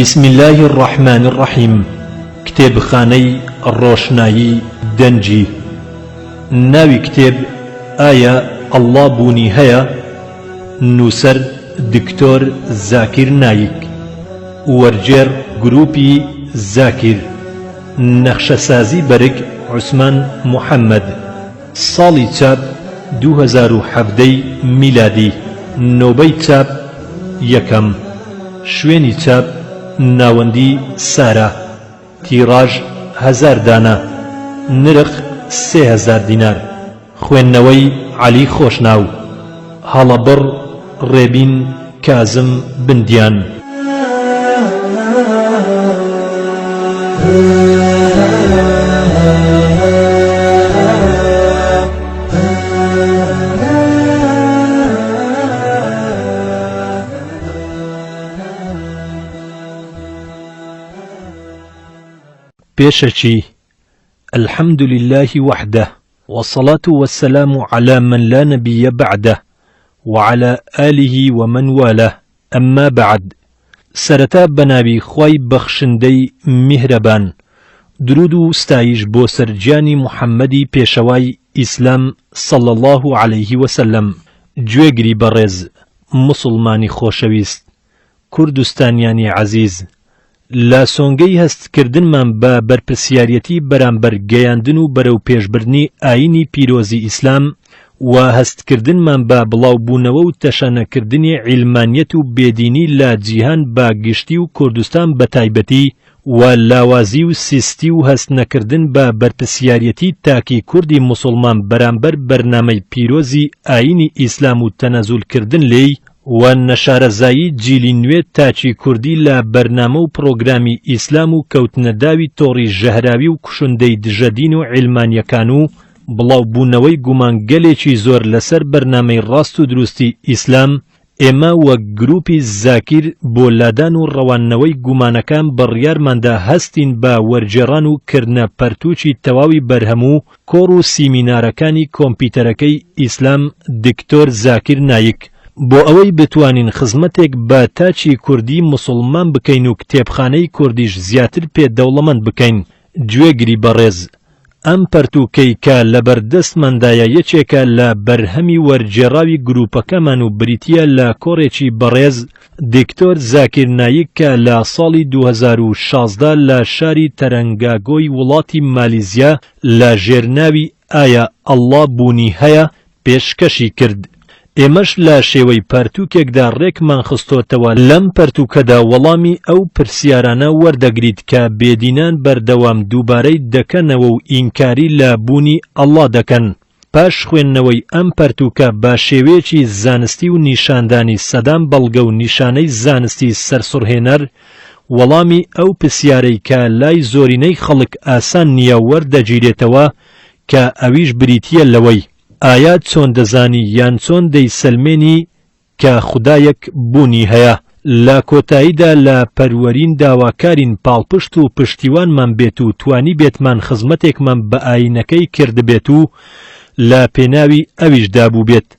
بسم اللە الرحمن الرحیم کتێبخانەی ڕۆشنایی دەنگی ناوی کتێب ئایا اللە بوونی هەیە؟ نووسەر دکتۆر زاکیر نایک وەرگێڕ گروپی زاکیر نەخشەسازی بەرگ عوسمان محەمەد ساڵی چاپ 2017 ی میلادی نۆبەی چاپ یەکەم شوێنی چاپ ناوەندی سارا تیڕاژ هەزار دانە نرخ 3000 دینار خوێندنەوەی عەلی خۆشناو هەڵەبڕ ڕێبین کازم بندیان. پێشەکی، الحمد للە وحدە والصلاة والسلام علی من لا نبی بعدە وعلی آله ومن والاه اما بعد سەرەتا بەناوی خوای بەخشندەی میهرەبان درود و ستایش بۆ سەر گیانی محمدی پێشەوای ئیسلام صلی اللە علیه وسلم گوێگری بەڕێز موسڵمانی خۆشەویست کوردستانیانی عەزیز، لە سۆنگەی هەستکردنمان بە بەرپرسیاریەتی بەرامبەر گەیاندن و بەرەوپێشبردنی ئایینی پیرۆزی ئیسلام و هەستکردنمان بە بڵاوبوونەوە و تەشەنەکردنی عیلمانیەت و بێدینی لە جیهان بە گشتی و کوردستان بە تایبەتی و لاوازی و سستی و هەستنەکردن بە بەرپرسیاریەتی تاکی کوردی موسوڵمان بەرامبەر بەرنامەی پیرۆزی ئایینی ئیسلام و تەنەزولکردن لێی و نەشارەزایی جیلی نوێ تاکی کوردی لە بەرنامە و پڕۆگرامی ئیسلام و کەوتنە داوی تۆڕی ژەهراوی و کوشندەی دژەدین و عیلمانیەکان و بڵاو بوونەوەی گومانگەلێکی زۆر لەسەر بەرنامەی ڕاست و دروستی ئیسلام ئێمە وەک گروپی زاکیر بۆ لادان و ڕەواندنەوەی گومانەکان بڕیارماندا هەستین بە وەرگێڕان و کردنە پەرتووکی تەواوی بەرهەم و کۆڕ و سیمینارەکانی کۆمپیوتەرەکەی ئیسلام دکتۆر زاکیر نایک بۆ ئەوەی بتوانین خزمەتێک بە تاکی کوردی موسوڵمان بکەین و کتێبخانەی کوردیش زیاتر پێ دەوڵەمەند بکەین. گوێگری بەڕێز ئەم پەرتووکەی کە لەبەردەستماندایە یەکێکە لە بەرهەمی وەرگێڕاوی گرووپەکەمان و بریتییە لە کۆڕێکی بەڕێز دکتۆر زاکیر نایک کە لە ساڵی 2016 لە شاری تەرەنگاگۆی وڵاتی مالیزیا لە ژێر ناوی ئایا ئەڵڵا بوونی هەیە؟ پێشکەشی کرد. ئێمەش لە شێوەی پەرتووکێکدا ڕێکمان خستۆتەوە، لەم پەرتووکەدا وەڵامی ئەو پرسیارانە وەردەگریت کە بێدینان بەردەوام دووبارەی دەکەنەوە و ئینکاری لە بوونی ئەڵڵا دەکەن. پاش خوێندنەوەی ئەم پەرتووکە بە شێوەیەکی زانستی و نیشاندانی سەدان بەڵگە و نیشانەی زانستی سەرسوڕهێنەر، وەڵامی ئەو پسیارەی کە لای زۆرینەی خەڵک ئاسان نییە وەردەگیرێتەوە کە ئەویش بریتییە لەوەی، ئایا چۆن دەزانی یان چۆن دەیسەلمێنی کە خودایەک بوونی هەیە؟ لە کۆتاییدا لە پەروەرین داواکارین پاڵپشت و پشتیوانمان بێت و توانیبێتمان خزمەتێکمان بە ئایینەکەی کردبێت و لە پێناوی ئەویشدا بووبێت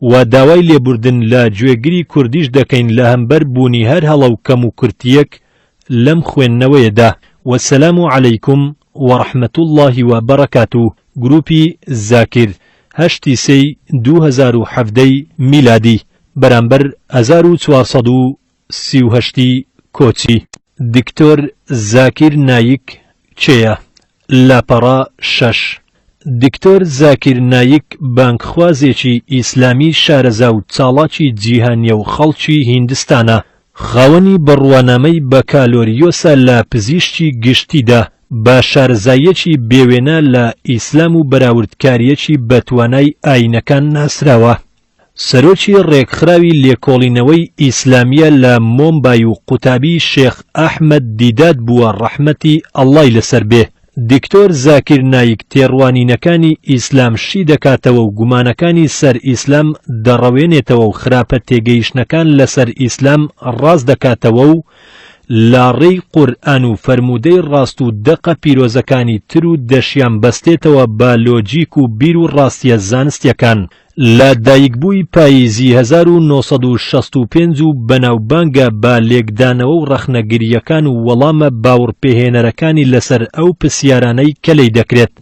و داوای لێبوردن لە گوێگری کوردیش دەکەین لە هەمبەر بوونی هەر هەڵە و کەموکورتییەک لەم خوێندنەوەیەدا. والسلام علیکم ورحمە اللە وبرکاته گروپی زاکیر هەشتی سێی 2017 ی میلادی بەرامبەر 1438 ی کۆچی. دکتۆر زاکیر نایک کێیە؟ لاپەڕە شەش. دکتۆر زاکیر نایک بانگخوازێکی ئیسلامی شارەزا و چاڵاکی جیهانیە و خەڵکی هیندستانە، خاوەنی بڕوانامەی بەکالۆریۆسە لە پزیشکی گشتیدا، بە شارەزاییەکی بێوێنە لە ئیسلام و بەراوردکارییەکی بەتوانای ئایینەکان ناسراوە. سەرۆکی ڕێکخراوی لێکۆڵینەوەی ئیسلامییە لە مۆمبای و قوتابی شێخ ئەحمەد دیدات بووە ڕەحمەتی ئەڵڵای لەسەر بێ. دکتۆر زاکیر نایک تێڕوانینەکانی ئیسلام شی دەکاتەوە و گومانەکانی سەر ئیسلام دەڕەوێنێتەوە و خراپە تێگەیشتنەکان لەسەر ئیسلام ڕاست دەکاتەوە و لاڕێی قورئان و فەرموودەی ڕاست و دەقە پیرۆزەکانی تر و دەشیان بەستێتەوە بە لۆجیک و بیر و ڕاستیە زانستیەکان. لە دایکبووی پاییزی 1965 و بەناوبانگە بە لێکدانەوە و ڕەخنەگرییەکان و وەڵامە باوڕپێهێنەرەکانی لەسەر ئەو پرسیارانەی کە لێی دەکرێت.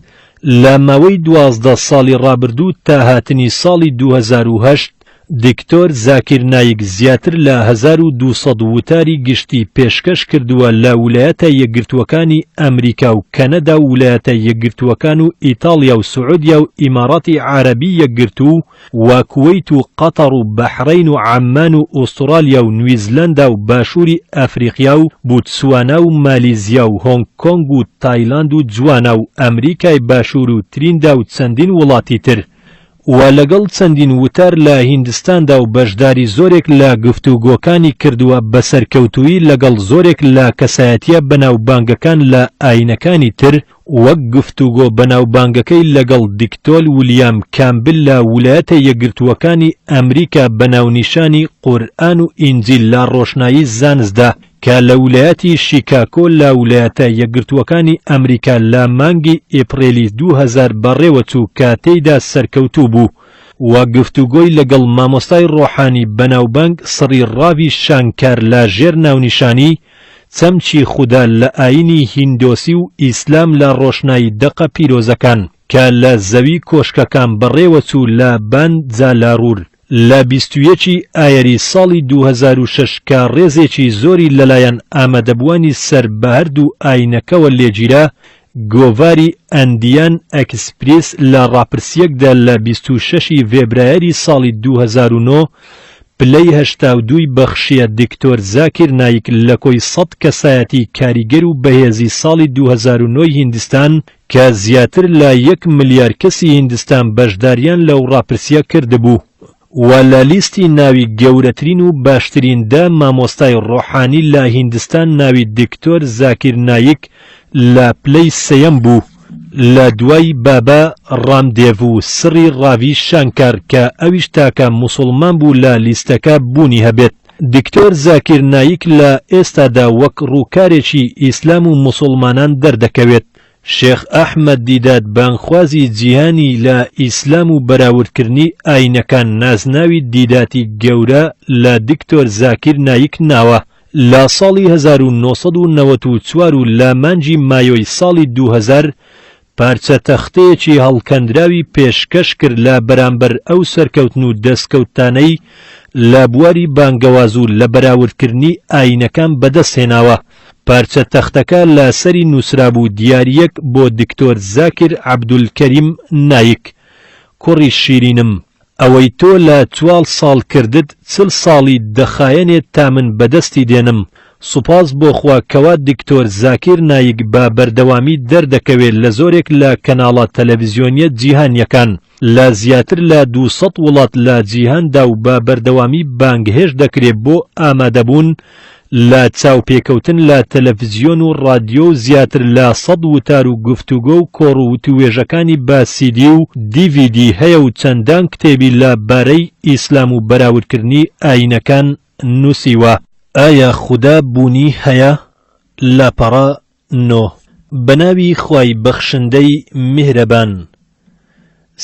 لە ماوەی 12 ساڵی ڕابردوو تا هاتنی ساڵی 2008، دکتۆر زاکیر نایک زیاتر لە 1200 وتاری گشتی پێشکەش کردووە لە ولایەتە یەکگرتووەکانی ئەمریکا و کەنەدا و ولایەتە یەکگرتووەکان و ئیتاڵیا و سعودیا و ئیماراتی عارەبی یەکگرتوو و کوەیت و قەتەڕ و بەحرەین و عەممان و ئوستڕالیا و نویزلەندا و باشووری ئەفریقیا و بوتسوانا و مالیزیا و هۆنگ کۆنگ و تایلاند و جوانا و ئەمریکای باشوور و تریندا و چەندین وڵاتی تر. و لەگەڵ چەندین وتار لە هیندستاندا و بەشداری زۆرێک لە گفتوگۆکانی کردووە بە سەرکەوتوویی لەگەڵ زۆرێک لە کەسایەتییە بەناوبانگەکان لە ئایینەکانی تر وەک گفتوگۆ بەناوبانگەکەی لەگەڵ دکتۆل ولیام کامبل لە ولایەتە یەکگرتووەکانی ئەمریکا بە ناونیشانی قورئان و ئینجیل لە ڕۆشنایی زانستدا کە لە ولایەتی شیکاکۆ لە ولایەتە یەکگرتووەکانی ئەمریکا لە مانگی ئێپڕێلی 2000 بەڕێوەچوو کە تێیدا سەرکەوتوو بوو و گفتوگۆی لەگەڵ مامۆستای ڕۆحانی بەناوبانگ سڕی ڕاڤی شانکار لە ژێر ناونیشانی چەمکی خودا لە ئایینی هیندۆسی و ئیسلام لە ڕۆشنایی دەقە پیرۆزەکان کە لە زەوی کۆشکەکان بەڕێوەچوو لە بان جالارور لە 21 ی ئایاری ساڵی 2006 کە ڕێزێکی زۆری لەلایەن ئامادەبووانی سەر بە هەردوو ئایینەکەوە لێگیرا، گۆڤاری ئەندیان ئەکسپریس لە ڕاپرسییەکدا لە 26 ی ڤێبرایەری ساڵی 2009 پلەی 82 ی بەخشیە دکتۆر زاکیر نایک لە کۆی 100 کەسایەتی کاریگەر و بەهێزی ساڵی 2009 ی هیندستان کە زیاتر لە یەک ملیار کەسی هیندستان بەشداریان لەو ڕاپرسییە کردبوو و لە لیستی ناوی گەورەترین و باشترین دە مامۆستای ڕۆحانی لە هیندستان ناوی دکتۆر زاکیر نایک لە پلەی سێیەم بوو لە دوای بابا ڕامدێڤ و سڕی ڕاڤی شانکار کە ئەویش تاکە موسوڵمان بوو لە لیستەکە بوونی هەبێت. دکتۆر زاکیر نایک لە ئێستادا وەک ڕووکارێکی ئیسلام و موسوڵمانان دەردەکەوێت. شێخ ئەحمەد دیدات بانگخوازی جیهانی لە ئیسلام و بەراوردکردنی ئاینەکان نازناوی دیداتی گەورە لە دکتۆر زاکیر نایک ناوە. لە ساڵی 1994 و لە مانگی مایۆی ساڵی 2000 پارچە تەختەیەکی هەڵکەندراوی پێشکەش کرد لە بەرامبەر ئەو سەرکەوتن و دەستکەوتانەی لە بواری بانگەواز و لە بەراوردکردنی ئاینەکان بەدەستهێناوە. پارچە تەختەکە لە سەری نووسرابوو دیارییەک بۆ دکتۆر زاکیر عەبدولکەریم نایک کوڕی شیرینم، ئەوەی تۆ لە چواڵ ساڵ کردت چل ساڵی دەخایەنێت تا من بەدەستی دێنم، سوپاس بۆ خوا کەوا دکتۆر زاکیر نایک بە بەردەوامی دەردەکەوێ لە زۆرێک لە کەناڵە تەلەڤزیۆنیە جیهانیەکان لە زیاتر لە 200 وڵات لە جیهاندا و بە بەردەوامی بانگهێشت دەکرێ بۆ ئامادەبوون لە چاوپێکەوتن لە تەلەفزیۆن و ڕادیۆ و زیاتر لە سەد وتار و گفتوگۆ و کۆڕ و وتووێژەکانی بە سیدی و دیڤیدی هەیە و چەندان کتێبی لە بارەی ئیسلام و بەراوردکردنی ئایینەکان نووسیوە. ئایا خودا بوونی هەیە؟ لاپەڕە نۆ. بەناوی خوای بەخشندەی میهرەبان.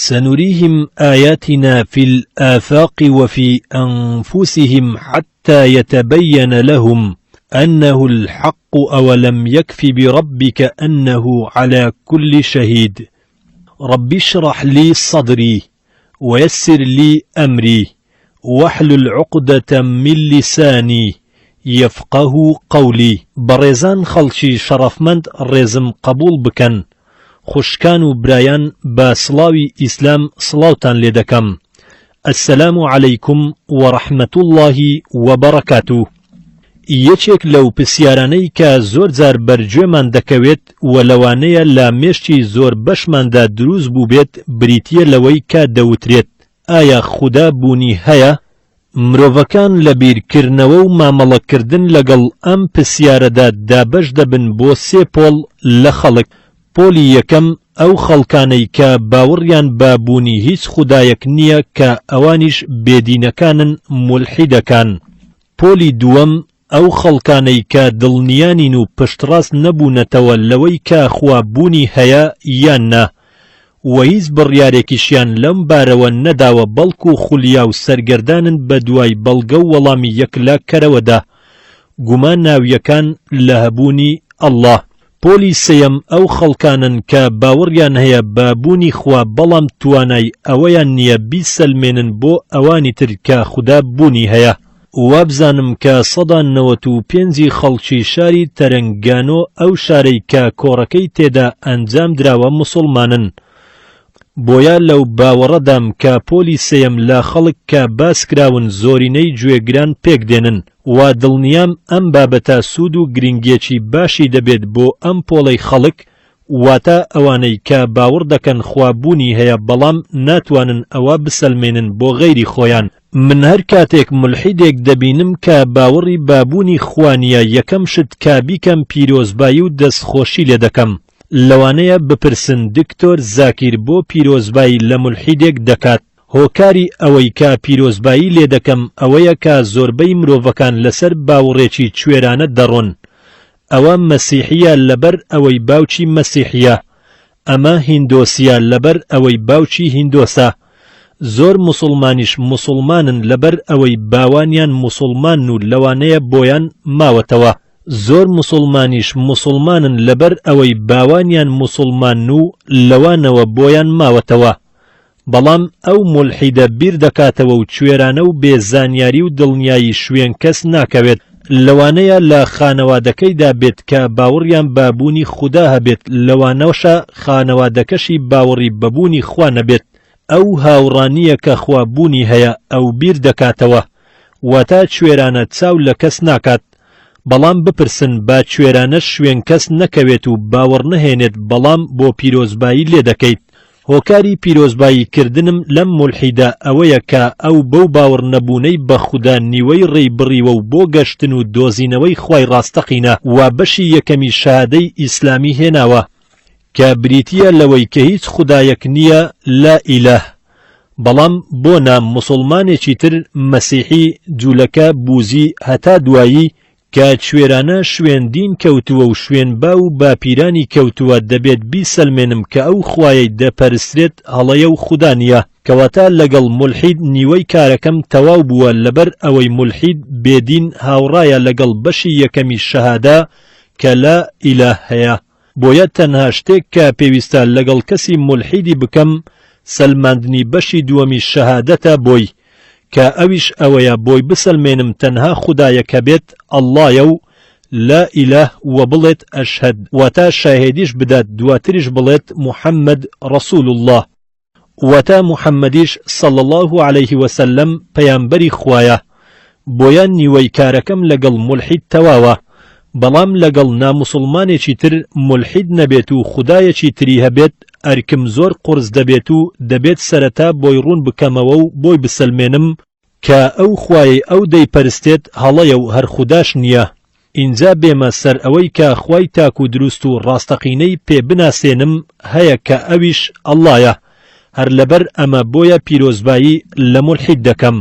سنریهم آیاتنا فی الآفاق وفی انفسهم حتی یتبین لهم انه الحق اولم یکف بربک انه علی کل شهید رب اشرح لی صدری ويسر لي أمري واحلل عقدة من لساني يفقه قولي بەڕێزان خەڵکی شەڕەفمەند ڕێزم قەبوڵ بکەن خوشکان و برایان بە سڵاوی ئیسلام سڵاوتان لێ دەکەم السلام علیکم ورحمة اللە وبرکاته یەکێک لەو پرسیارانەی کە زۆر جار بەرگوێمان دەکەوێت و لەوانەیە لە مێشکی زۆر بەشماندا دروست بووبێت بریتییە لەوەی کە دەوترێت. ئایا خودا بوونی هەیە؟ مرۆڤەکان لە بیرکردنەوە و مامەڵەکردن لەگەڵ ئەم پرسیارەدا دابەش دەبن بۆ سێ پۆڵ لە خەڵک، پۆلی یەکەم ئەو خەڵکانەی کە باوڕیان بە بوونی هیچ خودایەک نییە کە ئەوانیش بێدینەکانن مولحیدەکان. پۆلی دووەم ئەو خەڵکانەی کە دڵنیانین و پشتڕاست نەبوونەتەوە لەوەی کە خوا بوونی هەیە یان نا و هیچ بڕیارێکیشیان لەم بارەوە نەداوە بەڵکو خولیا و سەرگەردانن بەدوای بەڵگە و وەڵامی یەکلاکەرەوەدا گوماناویەکان لە هەبوونی اللە. پۆلی سێیەم ئەو خەڵکانەن کە باوەڕیان هەیە بە بوونی خوا بەڵام توانای ئەوەیان نییە بیسەلمێنن بۆ ئەوانی تر کە خودا بوونی هەیە. وابزانم کە سەدا نەوەت و پێنجی خەڵکی شاری تەرەنگانۆ ئەو شارەی کە کۆڕەکەی تێدا ئەنجام دراوە موسوڵمانن. بۆیە لەو باوەڕەدام کە پۆلی سێیەم لە خەڵک کە باسکراون زۆرینەی گوێگران پێکدێنن. وا دڵنیام ئەم بابەتە سوود و گرنگیەکی باشی دەبێت بۆ ئەم پۆڵەی خەڵک واتە ئەوانەی کە باوڕ دەکەن خوا بوونی هەیە بەڵام ناتوانن ئەوە بسەلمێنن بۆ غەیری خۆیان. من هەر کاتێک مولحیدێک دەبینم کە باوڕی بە بوونی خوا نیە یەکەم شت کە بیکەم پیرۆزبایی و دەست خۆشی لێ دەکەم. لەوانەیە بپرسن دکتۆر زاکیر بۆ پیرۆزبایی لە مولحیدێک دەکات؟ هۆکاری ئەوەی کە پیرۆزبایی لێ دەکەم ئەوەیە کە زۆربەی مرۆڤەکان لەسەر باوڕێکی کوێرانە دەڕۆن. ئەوە مەسیحییە لەبەر ئەوەی باوکی مەسیحییە. ئەمە هیندۆسییە لەبەر ئەوەی باوکی هیندۆسە. زۆر موسوڵمانیش موسوڵمانن لەبەر ئەوەی باوانیان موسوڵمانن و لەوانەیە بۆیان ماوەتەوە. زۆر موسوڵمانیش موسوڵمانن لەبەر ئەوەی باوانیان موسوڵمانن و لەوانەوە بۆیان ماوەتەوە. بەڵام ئەو مولحیدە بیر دەکاتەوە و کوێرانە و بێ زانیاری و دڵنیایی شوێن کەس ناکەوێت، لەوانەیە لە خانەوادەکەیدا بێت کە باوڕیان بە بوونی خودا هەبێت لەوانەشە خانەوادەکەشی باوڕی بە بوونی خوا نەبێت، ئەو هاوڕا نییە کە خوا بوونی هەیە ئەو بیر دەکاتەوە واتە کوێرانە چاو لە کەس ناکات، بەڵام بپرسن با کوێرانەش شوێن کەس نەکەوێت و باوەڕ نەهێنێت بەڵام بۆ پیرۆزبایی لێ دەکەیت هۆکاری پیرۆزبایی کردنم لەم مولحیدە ئەوەیە کە ئەو بەو باوڕ نەبوونەی بە خودا نیوەی ڕێی بڕیوە و بۆ گەشتن و دۆزینەوەی خوای ڕاستەقینە وا بەشی یەکەمی شەهادەی ئیسلامی هێناوە کە بریتیە لەوەی کە هیچ خودایەک نیە لا ئیلاه بەڵام بۆ نا موسوڵمانێکی تر مەسیحی جولەکە بوزی هەتا دوایی کە کوێرانە شوێن دین کەوتووە و شوێن باو و باپیرانی کەوتووە دەبێت بیسەلمێنم کە ئەو خوایەی دەپەرسترێت هەڵەیە و خودا نییە کەواتە لەگەڵ مولحید نیوەی کارەکەم تەواو بووە لەبەر ئەوەی مولحید بێ دین هاوڕایە لەگەڵ بەشی یەکەمی شەهادە کە لا ئیلاه هەیە. بۆیە تەنها شتێک کە پێویستە لەگەڵ کەسی مولحیدی بکەم سەلماندنی بەشی دووەمی شەهادەتە بۆی کە ئەویش ئەوەیە بۆی بسەلمێنم تەنها خودایەک هەبێت اللە یە و لا الە وە بڵێت اشهد واتە شاهێدیش بدات دواتریش بڵێت محمد رسول اللە. واتە محمدیش صلی اللە علیه وسلم پەیامبەری خوایە، بۆیە نیوەی کارەکەم لەگەڵ مولحید تەواوە، بەڵام لەگەڵ ناموسوڵمانێکی تر مولحید نەبێت و خودایەکی تری هەبێت ئەرکم زۆر قورس دەبێت و دەبێت سەرەتا بۆی ڕوون بکەمەوە و بۆی بسەلمێنم کە ئەو خوایەی ئەو دەیپەرستێت هەڵەیە و هەر خوداش نییە، ئینجا بێمە سەر ئەوەی کە خوای تاک و دروست و ڕاستەقینەی پێ بناسێنم هەیە کە ئەویش اللە یە، هەر لەبەر ئەمە بۆیە پیرۆزبایی لە مولحید دەکەم.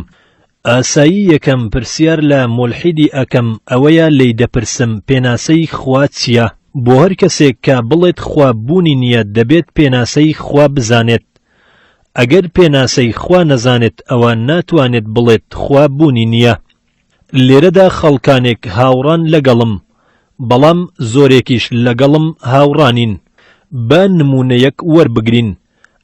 ئاسایی یەکەم پرسیار لە مولحیدی ئەکەم ئەوەیە لێی دەپرسم پێناسەی خوا چیە؟ بۆ هەر کەسێک کە بڵێت خوا بوونی نییە دەبێت پێناسەی خوا بزانێت، ئەگەر پێناسەی خوا نەزانێت ئەوا ناتوانێت بڵێت خوا بوونی نییە. لێرەدا خەڵکانێک هاوڕان لەگەڵم، بەڵام زۆرێکیش لەگەڵم هاوڕانین. با نموونەیەک وەربگرین،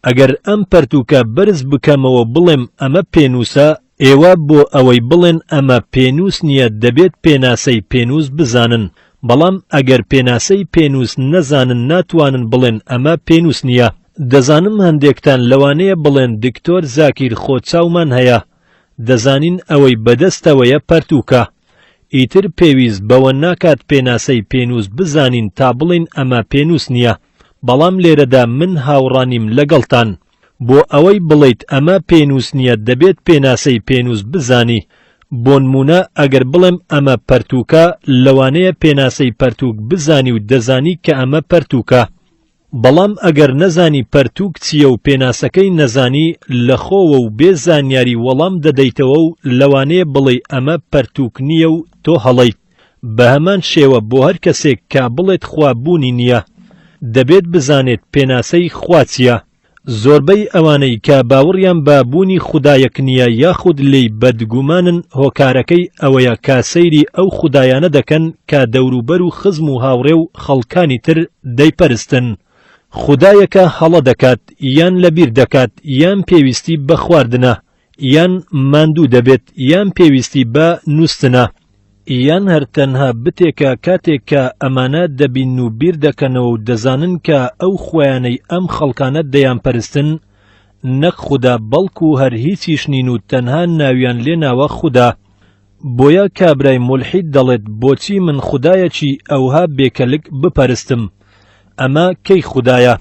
ئەگەر ئەم پەرتووکە بەرز بکەمەوە بڵێم ئەمە پێنووسە، ئێوە بۆ ئەوەی بڵێن ئەمە پێنووس نییە دەبێت پێناسەی پێنووس بزانن، بەڵام ئەگەر پێناسەی پێنووس نەزانن ناتوانن بڵێن ئەمە پێنووس نییە. دەزانم هەندێکتان لەوانەیە بڵێن دکتۆر زاکیر خۆ چاومان هەیە دەزانین ئەوەی بەدەستەوەیە پەرتووکە ئیتر پێویست بەوە ناکات پێناسەی پێنووس بزانین تا بڵێین ئەمە پێنووس نییە بەڵام لێرەدا من هاوڕانیم لەگەڵتان. بۆ ئەوەی بڵێیت ئەمە پێنووس نییە دەبێت پێناسەی پێنووس بزانی، بۆنموونە ئەگەر بڵێم ئەمە پەرتووکە لەوانەیە پێناسەی پەرتووک بزانی و دەزانی کە ئەمە پەرتووکە. بەڵام ئەگەر نەزانی پەرتووک چییە و پێناسەکەی نەزانی لە خۆوە و بێ زانیاری وەڵام دەدەیتەوە و لەوانەیە بڵێی ئەمە پەرتووک نییە و تۆ هەڵەیت. بەهەمان شێوە بۆ هەر کەسێک کە بڵێت خوا بوونی نییە دەبێت بزانێت پێناسەی خوا چییە. زۆربەی ئەوانەی کە باوڕیان بە بوونی خودایەک نییە یاخود لێی بەدگومانن هۆکارەکەی ئەوەیە کە سەیری ئەو خودایانە دەکەن کە دەوروبەر و خزم و هاوڕێ و خەڵکانی تر دەیپەرستن. خودایەکە هەڵە دەکات یان لەبیر دەکات یان پێویستی بە خواردنە یان ماندوو دەبێت یان پێویستی بە نووستنە یان هەر تەنها بتێکە کاتێک کە ئەمانە دەبین و بیر دەکەنەوە و دەزانن کە ئەو خوایانەی ئەم خەڵکانە دەیانپەرستن نەک خودا بەڵکو هەر هیچیش نین و تەنها ناویان لێناوە خودا بۆیە کابرای مولحید دەڵێت بۆچی من خودایەکی ئەوها بێکەلک بپەرستم ئەمە کەی خودایە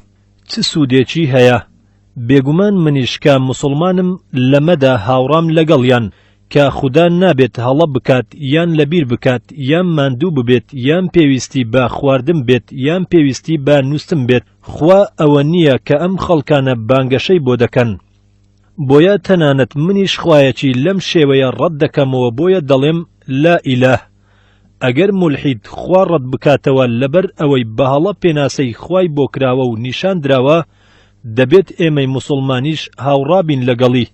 چ سوودێکی هەیە بێگومان منیش کە موسڵمانم لەمەدا هاوڕام لەگەڵیان کە خودا نابێت هەڵە بکات یان لەبیر بکات یان ماندوو ببێت یان پێویستی بە خواردن بێت یان پێویستی بە نوستن بێت خوا ئەوە نییە کە ئەم خەڵکانە بانگەشەی بۆ دەکەن بۆیە تەنانەت منیش خوایەکی لەم شێوەیە ڕەت دەکەمەوە بۆیە دەڵێم لا ئیلاه ئەگەر مولحید خوا ڕەت بکاتەوە لەبەر ئەوەی بە هەڵە پێناسەی خوای بۆ کراوە و نیشان دراوە دەبێت ئێمەی موسوڵمانیش هاوڕابین لەگەڵی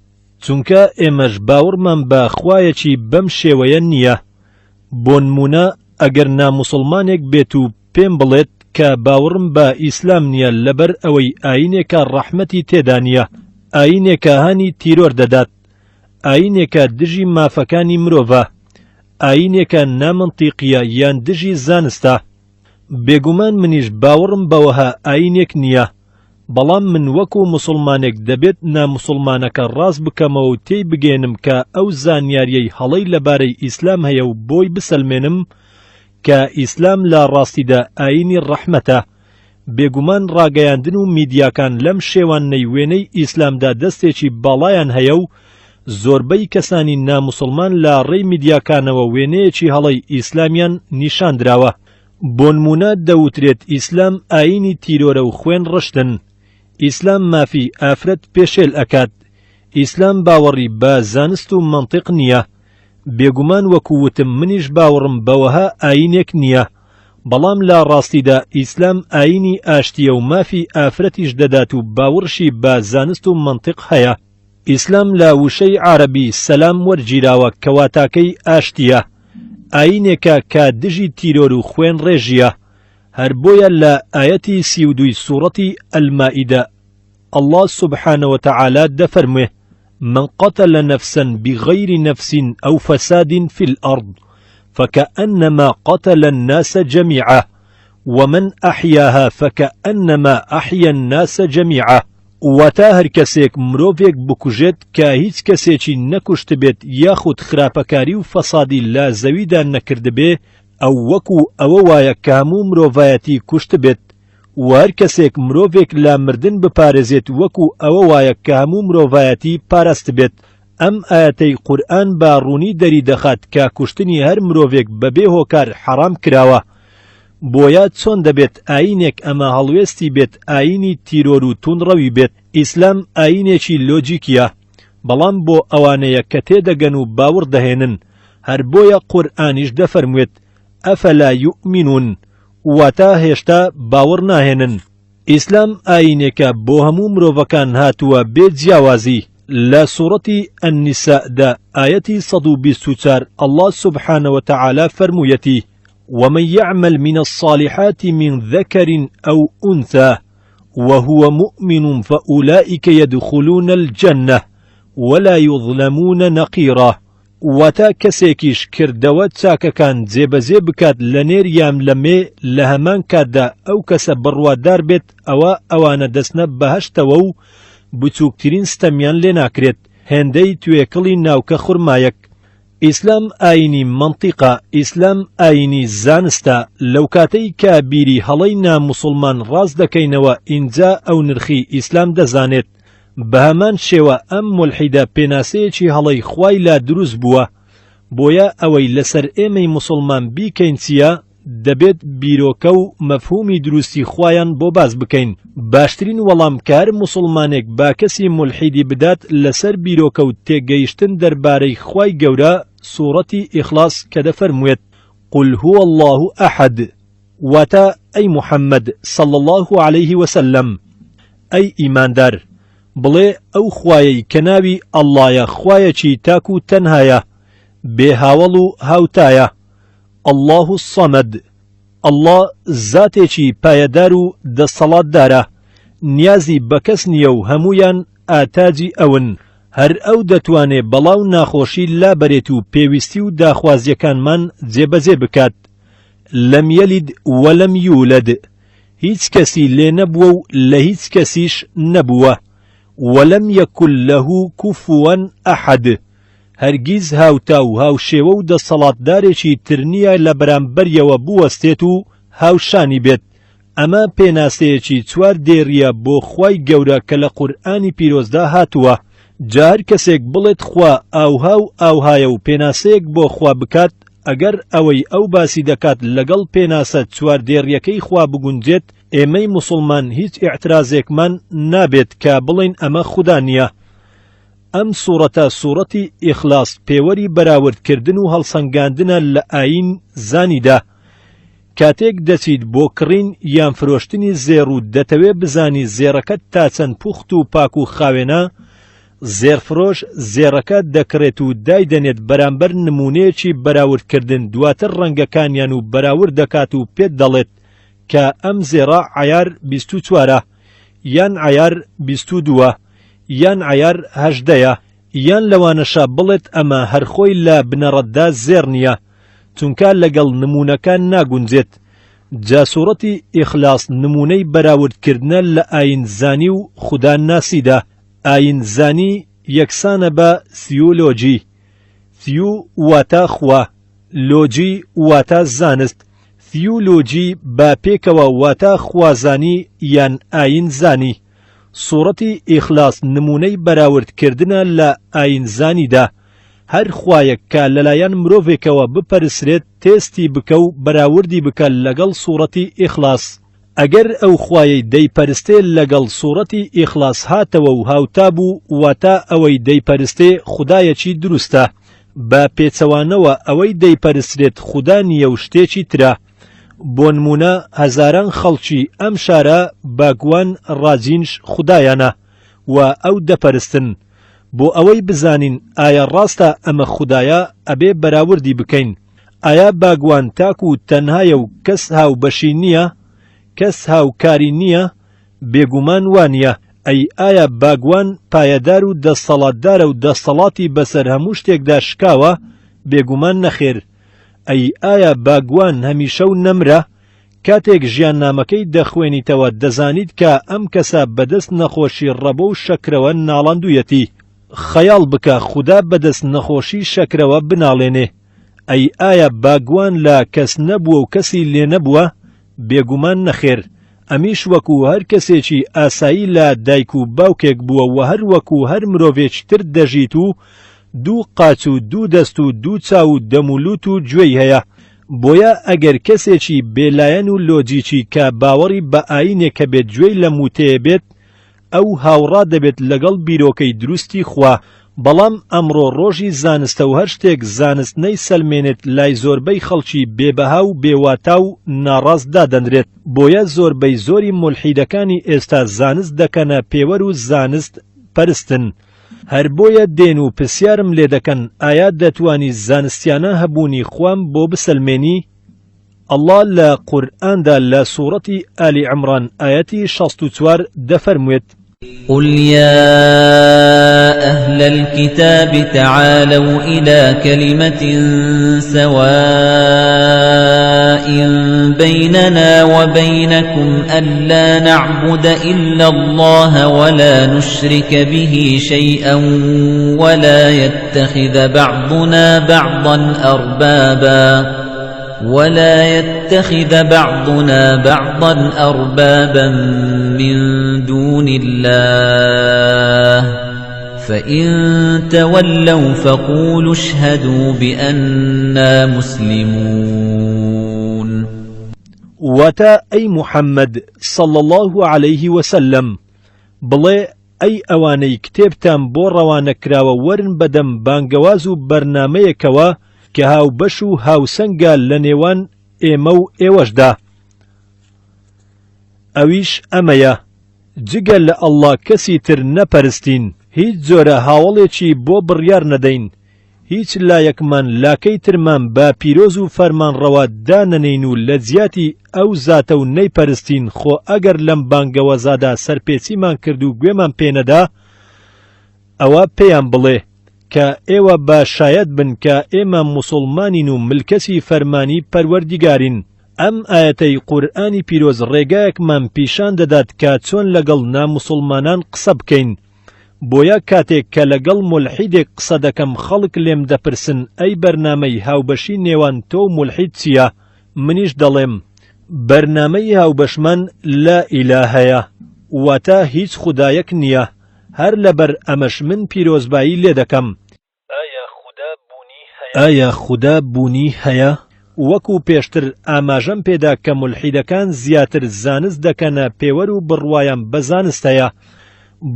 چونکە ئێمەش باوڕمان بە خوایەکی بەم شێوەیە نییە بۆنمونە ئەگەر ناموسوڵمانێک بێت و پێم بڵێت کە باوڕم بە ئیسلام نییە لەبەر ئەوەی ئاینێکە ڕەحمەتی تێدا نییە ئاینێکە هانی تیرۆر دەدات ئاینێکە دژی مافەکانی مرۆڤە، ئاینێکە نامەنتیقیە یان دژی زانستە. بێگومان منیش باوەڕم بەوەها ئاینێک نییە، بەڵام من وەکو موسوڵمانێک دەبێت ناموسوڵمانەکە ڕاست بکەمەوە و تێی بگەیەنم کە ئەو زانیاریەی هەڵەی لەبارەی ئیسلام هەیە و بۆی بسەلمێنم کە ئیسلام لە ڕاستیدا ئاینی ڕەحمەتە. بێگومان ڕاگەیاندن و میدیاکان لەم شێواندنەی وێنەی ئیسلامدا دەستێکی باڵایان هەیە و زۆربەی کەسانی ناموسڵمان لە ڕێی میدیاکانەوە وێنەیەکی هەڵەی ئیسلامیان نیشاندراوە. بۆنمونە دەوترێت ئیسلام ئایینی تیرۆرە و خوێن ڕشتن، ئیسلام مافی ئافرەت پێشێل ئەکات، ئیسلام باوەڕی بە زانست و مەنتیق نییە. بێگومان وەکو وتم منیش باوەڕم بەوەها ئایینێک نییە، بەڵام لە ڕاستیدا ئیسلام ئایینی ئاشتییە و مافی ئافرەتیش دەدات و باوڕشی بە زانست و مەنتیق هەیە. ئیسلام لە وشەی عارەبی سەلام وەرگیراوە کە واتاکەی ئاشتییە، ئایینێکە کە دژی تیرۆر و خوێنڕێژییە، هەر بۆیە لە ئایەتی 32 ی سوڕەتی المائدە اللە سبحانە وتعالی دەفەرموێ، من قتل نفسا بغیر نفس او فساد فی الارض فکأنما قتل الناس جمیعا ومن احیاها فکأنما احیا الناس جمیعا واتە هەر کەسێک مرۆڤێک بکوژێت کە هیچ کەسێکی نەکوشتبێت یاخود خراپەکاری و فەسادی لە زەویدا نەکردبێ ئەو وەکو ئەوە وایە کە هەموو مرۆڤایەتی کوشتبێت وە هەر کەسێک مرۆڤێک لە مردن بپارێزێت وەکو ئەوە وایە کە هەموو مرۆڤایەتی پاراستبێت، ئەم ئایەتەی قورئان بە ڕوونی دەریدەخات کە کوشتنی هەر مرۆڤێک بەبێ هۆکار حەڕام کراوە، بۆیە چۆن دەبێت ئایینێک ئەمە هەڵوێستی بێت ئایینی تیرۆر و توندڕەوی بێت، ئیسلام ئایینێکی لۆجیکیە بەڵام بۆ ئەوانەیە کە تێدەگەن و باوڕ دەهێنن، هەر بۆیە قورئانیش دەفەرموێت، افلا یومنون، واتە هێشتا باوەڕ ناهێنن. ئیسلام ئایینێکە بۆ هەموو مرۆڤەکان هاتووە بێ جیاوازی، لە سوڕەتی النساء دا ئایەتی 124 اللە سبحانە وتعالی فەرموویەتی، ومن یعمل من الصالحات من ذکر او انثی وهو مؤمن فاولئک یدخلون الجنە ولا یظلمون نقیرا. واتە کەسێکیش کردەوە چاکەکان جێبەجێ بکات لە نێر یان لە مێ لە هەمان کاتدا ئەو کەسە بڕوادار بێت ئەوا ئەوانە دەچنە بەهەشتەوە و بچووکترین ستەمیان لێ ناکرێت هێندەی توێکڵی ناوکە خورمایەک. ئیسلام ئاینی مەنتیقە، ئیسلام ئاینی زانستە، لەوکاتەی کە بیری هەڵەی ناموسوڵمان ڕاست دەکەینەوە ئینجا ئەو نرخی ئیسلام دەزانێت. بەهەمان شێوە ئەم مولحیدە پێناسەیەکی هەڵەی خوای لا دروست بووە، بۆیە ئەوەی لەسەر ئێمەی موسڵمان بیکەین چییە؟ دەبێت بیرۆکە و مەفهومی دروستی خوایان بۆ باس بکەین. باشترین وەڵام کە هەر موسڵمانێک با کەسی مولحیدی بدات لەسەر بیرۆکە و تێگەیشتن دەربارەی خوای گەورە سوڕەتی ئیخلاص کە دەفەرموێت، قل هو اللە احد، واتە، ئەی محمد صلی اللە علیه وسلم، ئەی ئیماندار، بڵێ ئەو خوایەی کە ناوی اللە یە خوایەکی تاک و تەنهایە، بێ هاوەڵ و هاوتایە، اللە الصمد، اللە زاتێکی پایەدار و دەستەڵاتدارە، نیازی بە کەس نییە و هەموویان ئاتاجی ئەون، هەر ئەو دەتوانێ بەڵا و ناخۆشی لابەرێت و پێویستی و داخوازییەکانمان جێبەجێ بکات. لم یلد ولم یولد، هیچ کەسی لێ نەبووە و لە هیچ کەسیش نەبووە. ولم یکن له کفوا احد، هەرگیز هاوتا و هاوشێوە و دەسەڵاتدارێکی تر نییە لە بەرامبەریەوە بوەستێت و هاوشانی بێت، ئەمە پێناسەیەکی چوار دێڕییە بۆ خوای گەورە کە لە قورئانی پیرۆزدا هاتووە، جا هەر کەسێک بڵێت خوا ئاوها و ئاوهایە و پێناسەیەک بۆ خوا بکات، ئەگەر ئەوەی ئەو باسی دەکات لەگەڵ پێناسە چوار دێڕییەکەی خوا بگونجێت، ئێمەی موسڵمان هیچ ئیعترازێکمان نابێت کە بڵێین ئەمە خودا نییە. ئەم سوڕەتە سوڕەتی ئیخلاص پێوەری بەراورد کردن و هەڵسەنگاندنە لە ئایین زانیدا. کاتێک دەچیت بۆ کڕین یان فرۆشتنی زێڕ و دەتەوێ بزانی زێڕەکەت تا چەند پوخت و پاک و خاوێنە، زێڕفرۆش زێڕەکە دەکڕێت و دایدەنێت بەرامبەر نموونەیەکی بەراورد کردن دواتر ڕەنگەکانیان و بەراورد دەکات و پێت دەڵێت کە ئەم زێڕە عەیار 24 ە یان عەیار 22 ە یان عەیار هەژدەیە، یان لەوانەشە بڵێت ئەمە هەر خۆی لە بنەڕەتدا زێڕ نییە، چونکە لەگەڵ نموونەکە ناگونجێت، جا سوڕەتی ئیخلاص نموونەی بەراوردکردنە لە ئایینزانی و خودا ناسیدا، ئایینزانی یەکسانە بە سیولۆجی، ثیو واتە خوا، لۆجی واتە زانست، ثیولۆجی بە پێکەوە واتە خوازانی یان ئایینزانی. سوڕەتی ئیخلاص نموونەی بەراورد کردنە لە ئایینزانیدا، هەر خوایەک کە لەلایەن مرۆڤێکەوە بپەرسرێت تێستی بکە و بەراوردی بکە لەگەڵ سوڕەتی ئیخلاص، ئەگەر ئەو خوایەی دەیپەرستێ لەگەڵ سوڕەتی ئیخلاص هاتەوە و هاوتا بوو واتە ئەوەی دەیپەرستێ خودایەکی دروستە، بە پێچەوانەوە ئەوەی دەیپەرسرێت خودا نییە و شتێکی ترە. بۆنمونە هەزاران خەڵکی ئەم شارە باگوان ڕاجینش خودایانە و ئەو دەپەرستن، بۆ ئەوەی بزانین ئایا ڕاستە ئەمە خودایە ئەبێ بەراوردی بکەین ئایا باگوان تاک و تەنهایە و کەس هاوبەشی نییە؟ کەس هاوکاری نییە؟ بێگومان وانییە، ئەی ئایا باگوان پایەدار و دەستەڵاتدارە و دەستەڵاتی بەسەر هەموو شتێکدا شکاوە؟ بێگومان نەخێر. ئەی ئایا باگوان هەمیشە و نەمرە؟ کاتێک ژیاننامەکەی دەخوێنیتەوە دەزانیت کە ئەم کەسە بەدەست نەخۆشی ڕەبۆ و شەکرەوە ناڵاندوویەتی. خەیاڵ بکە خودا بەدەست نەخۆشی شەکرەوە بناڵێنێ. ئەی ئایا باگوان لە کەس نەبووە و کەسی لێ نەبووە؟ بێگومان نەخێر. ئەمیش وەکو هەر کەسێکی ئاسایی لە دایک و باوکێک بووە و هەر وەکو هەر مرۆڤێکی تر دەژیت و دوو قاچ و دوو دەست و دوو چاو و دەم و لوت و گوێی هەیە. بۆیە ئەگەر کەسێکی بێ لایەن و لۆجیکی کە باوەڕی بە ئایینێک هەبێت گوێی لەم وتەیە بێت ئەو هاوڕا دەبێت لەگەڵ بیرۆکەی دروستی خوا، بەڵام ئەمڕۆ ڕۆژی زانستە و هەر شتێک زانست نەیسەلمێنێت لای زۆربەی خەڵکی بێ بەها و بێ واتا و ناڕاست دادەنرێت، بۆیە زۆربەی زۆری مولحیدەکانی ئێستا زانست دەکەنە پێوەر و زانست پەرستن. هەر بۆیە دێن و پرسیارم لێدەکەن ئایا دەتوانی زانستیانە هەبوونی خوام بۆ بسەلمێنی؟ اللە لە قورئاندا لە سوڕەتی ئالی عمران ئایەتی 64 دەفەرموێت. قل يا أهل الكتاب تعالوا إلى كلمة سواء بيننا وبينكم ألا نعبد إلا الله ولا نشرك به شيئا ولا يتخذ بعضنا بعضا أربابا. ولا يتخذ بعضنا بعضا أربابا من دون الله فإن تولوا فقولوا اشهدوا بأنا مسلمون. واتە، ئەی محمد، صلی اللە علیه وسلم، بڵێ، ئەی ئەوانەی کتێبتان بۆ ڕەوانە کراوە وەرن بەدەم بانگەواز و بەرنامەیەکەوە کە هاوبەش و هاوسەنگە لە نێوان ئێمە و ئێوەشدا، ئەویش ئەمەیە، جگە لە اللە کەسی تر نەپەرستین، هیچ جۆرە هاوەڵێکی بۆ بڕیار نەدەین، هیچ لایەکمان لاکەی ترمان بە پیرۆز و فەرمانڕەوا دانەنێین و لە جیاتی ئەو زاتە و نەیپەرستین، خۆ ئەگەر لەم بانگەوەزادا سەرپێچیمان کرد و گوێمان پێ نەدا، ئەوە پێیان بڵێ، کە ئێوە با شایەت بن کە ئێمە موسوڵمانین و ملکەچی فەرمانی پەروەردیگارین. ئەم ئایەتەی قورئانی پیرۆز ڕێگایەکمان پیشان دەدات کە چۆن لەگەڵ ناموسوڵمانان قسە بکەین. بۆیە کاتێک کە لەگەڵ مولحیدێک قسە دەکەم خەڵک لێم دەپرسن ئەی بەرنامەی هاوبەشی نێوان تۆ و مولحید چییە؟ منیش دەڵێم بەرنامەی هاوبەشمان لا ئیلاهەیە واتە هیچ خودایەک نییە هەر لەبەر ئەمەش من پیرۆزبایی لێ دەکەم. ئایا خودا بوونی هەیە؟ وەکو پێشتر ئاماژەم پێدا کە مولحیدەکان زیاتر زانست دەکەنە پێوەر و بڕوایان بە زانست هەیە،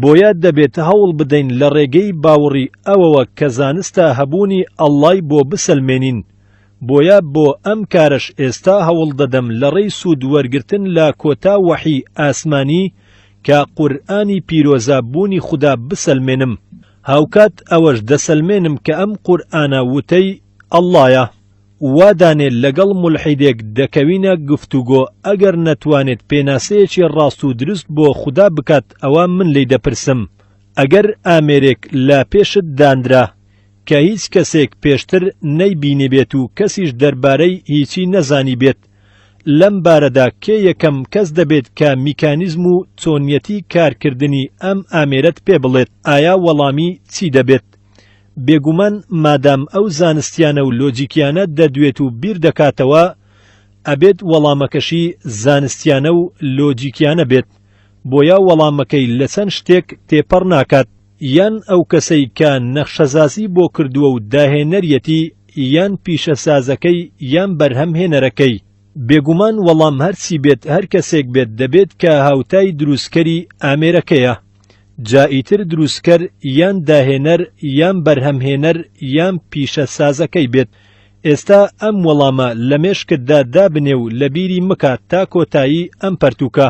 بۆیە دەبێت هەوڵ بدەین لە ڕێگەی باوڕی ئەوەوە کە زانستە هەبوونی ئەڵڵای بۆ بسەلمێنین، بۆیە بۆ ئەم کارەش ئێستا هەوڵ دەدەم لە ڕێی سوود وەرگرتن لە کۆتا وەحی ئاسمانی کە قورئانی پیرۆزە بوونی خودا بسەلمێنم. هاوکات ئەوەش دەسەلمێنم کە ئەم قورئانە وتەی اللە یە. وا دانێ لەگەڵ مولحیدێک دەکەوینە گفتوگۆ ئەگەر نەتوانێت پێناسەیەکی ڕاست و دروست بۆ خودا بکات ئەوا من لێی دەپرسم ئەگەر ئامێرێک لە پێشت دانرا کە هیچ کەسێک پێشتر نەیبینیبێت و کەسیش دەربارەی هیچی نەزانیبێت لەم بارەدا کێ یەکەم کەس دەبێت کە میکانیزم و چۆنیەتی کارکردنی ئەم ئامێرەت پێ بڵێت ئایا وەڵامی چی دەبێت؟ بێگومان مادام ئەو زانستیانە و لۆجیکیانە دەدوێت و بیر دەکاتەوە ئەبێت وەڵامەکەشی زانستیانە و لۆجیکیانە بێت بۆیە وەڵامەکەی لە چەند شتێک تێپەڕ ناکات. یان ئەو کەسەی کە نەخشەسازی بۆ کردووە و داهێنەریەتی یان پیشەسازەکەی یان بەرهەمهێنەرەکەی. بێگومان وەڵام هەرچی بێت هەر کەسێک بێت دەبێت کە هاوتای دروستکەری ئامێرەکەیە. جا ئیتر دروستکەر یان داهێنەر یان بەرهەمهێنەر یان پیشەسازەکەی بێت. ئێستا ئەم وەڵامە لە مێشکتدا دابنێ و لەبیری مکە تا کۆتایی ئەم پەرتووکە.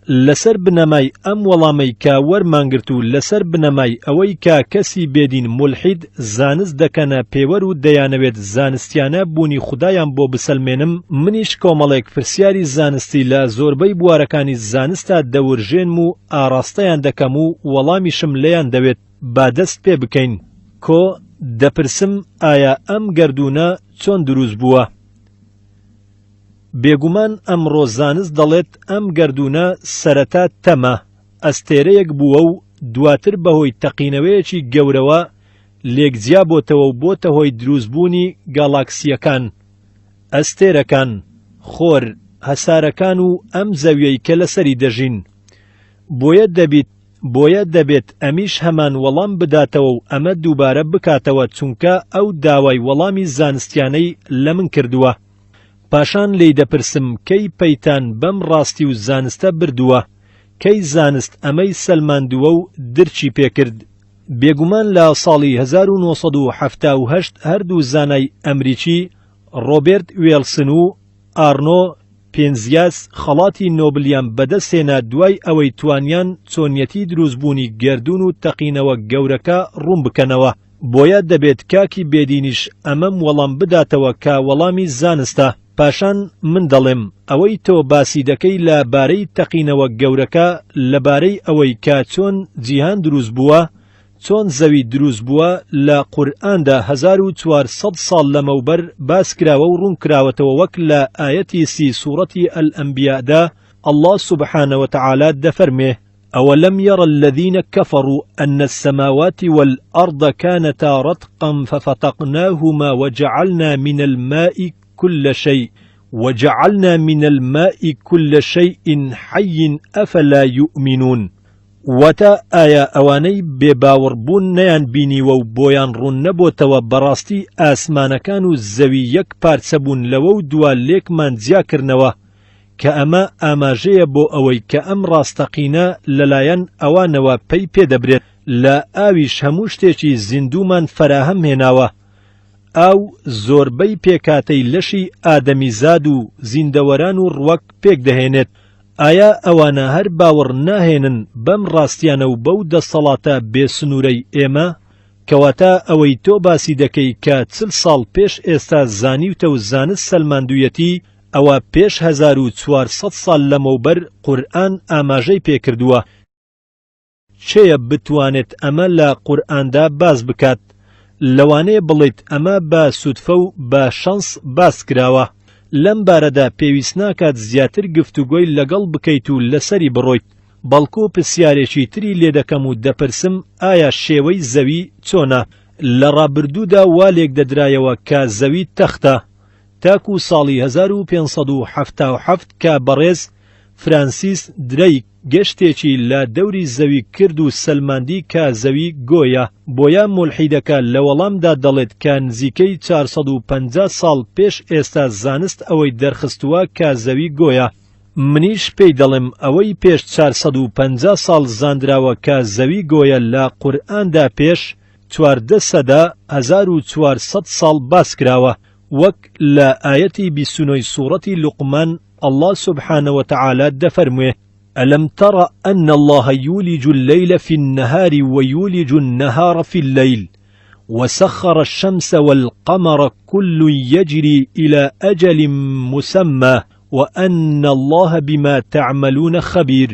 لەسەر بنەمای ئەم وەڵامەی کە وەرمانگرت و لەسەر بنەمای ئەوەی کە کەسی بێدین مولحید زانست دەکەنە پێوەر و دەیانەوێت زانستیانە بوونی خودایان بۆ بسەلمێنم، منیش کۆمەڵێک پرسیاری زانستی لە زۆربەی بوارەکانی زانستا دەورژێنم و ئاڕاستەیان دەکەم و وەڵامیشم لێیان دەوێت. با دەست پێ بکەین. کۆ، دەپرسم ئایا ئەم گەردوونە چۆن دروست بووە؟ بێگومان ئەمڕۆ زانست دەڵێت ئەم گەردوونە سەرەتا تەمە، ئەستێرەیەک بووە و دواتر بەهۆی تەقینەوەیەکی گەورەوە لێکجیابۆتەوە و بۆتە هۆی دروستبوونی گالاکسییەکان، ئەستێرەکان، خۆر، هەسارەکان و ئەم زەویەی کە لەسەری دەژین. بۆیە دەبیت بۆیە دەبێت ئەمیش هەمان وەڵام بداتەوە و ئەمە دووبارە بکاتەوە چونکە ئەو داوای وەڵامی زانستیانەی لە من کردووە. پاشان لێی دەپرسم کەی پەیتان بەم ڕاستی و زانستە بردووە؟ کەی زانست ئەمەی سەلماندووە و درکی پێکرد؟ بێگومان لە ساڵی 1978 هەردوو زانای ئەمریکی ڕۆبێرت وێڵسن و ئارنۆ پێنزیاس خەڵاتی نۆبلیان بەدەستهێنا دوای ئەوەی توانیان چۆنیەتی دروستبوونی گەردوون و تەقینەوە گەورەکە ڕوون بکەنەوە. بۆیە دەبێت کاکی بێدینیش ئەمەم وەڵام بداتەوە کە وەڵامی زانستە. پاشان من دەڵێم ئەوەی تۆ باسی دەکەی لە بارەی تەقینەوە گەورەکە لە بارەی ئەوەی کە چۆن جیهان دروست بووە چۆن زەوی دروست بووە لە قورئاندا 1400 ساڵ لەمەوبەر باس کراوە و ڕوون کراوەتەوە وەک لە ئایەتی سی سوڕەتی الانبیاءدا اللە سبحانە وتعالی دەفەرمێ أولم ير الذين كفروا أن السماوات والأرض كانتا رتقا ففتقناهما وجعلنا من الماء كل شيء وجعلنا من الماء كل شيء حي أفلا يؤمنون واتە، ئایا ئەوانەی بێ باوەڕ بوون نەیان بینیوە و بۆیان ڕوون نەبۆتەوە بەڕاستی ئاسمانەکان و زەوی یەک پارچە بوون لەوەو دوا لێکمان جیا کردنەوە کە ئەمە ئاماژەیە بۆ ئەوەی کە ئەم ڕاستەقینە لەلایەن ئەوانەوە پەی پێ دەبرێت لە ئاویش هەموو شتێکی زیندوومان فەراهەم هێناوە ئاو زۆربەی پێکهاتەی لەشی ئادەمیزاد و زیندەوەران و ڕوەک پێک دەهێنێت، ئایا ئەوانە هەر باوەڕ ناهێنن بەم ڕاستیانە و بەو دەستەڵاتە بێ سنوورەی ئێمە؟ کەواتە ئەوەی تۆ باسی دەکەی کە چل ساڵ پێش ئێستا زانیوتە و زانست سەلماندوویەتی ئەوە پێش 1400 ساڵ لەمەوبەر قورئان ئاماژەی پێکردووە، کێیە بتوانێت ئەمە لە قورئاندا باس بکات؟ لەوانەیە بڵێیت ئەمە بە سودفە و بە شەنس باس کراوە. لەم بارەدا پێویست ناکات زیاتر گفتوگۆی لەگەڵ بکەیت و لەسەری بڕۆیت، بەڵکو پرسیارێکی تری لێدەکەم و دەپرسم ئایا شێوەی زەوی چۆنە؟ لە ڕابردوودا وا لێکدەدرایەوە کە زەوی تەختە، تاکو ساڵی 1577 کە بەڕێز فرانسیس درەیک گەشتێکی لە دەوری زەوی کرد و سەلماندی کە زەوی گۆیە، بۆیە مولحیدەکە لە وەڵامدا دەڵێت کە نزیکەی 450 ساڵ پێش ئێستا زانست ئەوەی دەرخستووە کە زەوی گۆیە. منیش پێی دەڵێم ئەوەی پێش 450 ساڵ زاندراوە کە زەوی گۆیە لە قورئاندا پێش 14 سەدە 1400 ساڵ باسکراوە وەک لە ئایەتی 29 سوڕەتی لوقمان اللە سبحانە وتعالی دەفەرموێ، الم تر ان اللە یولج اللیل فی النهار ویولج النهار فی اللیل وسخر الشمس والقمر كل یجری الی اجل مسمی وان اللە بما تعملون خبیر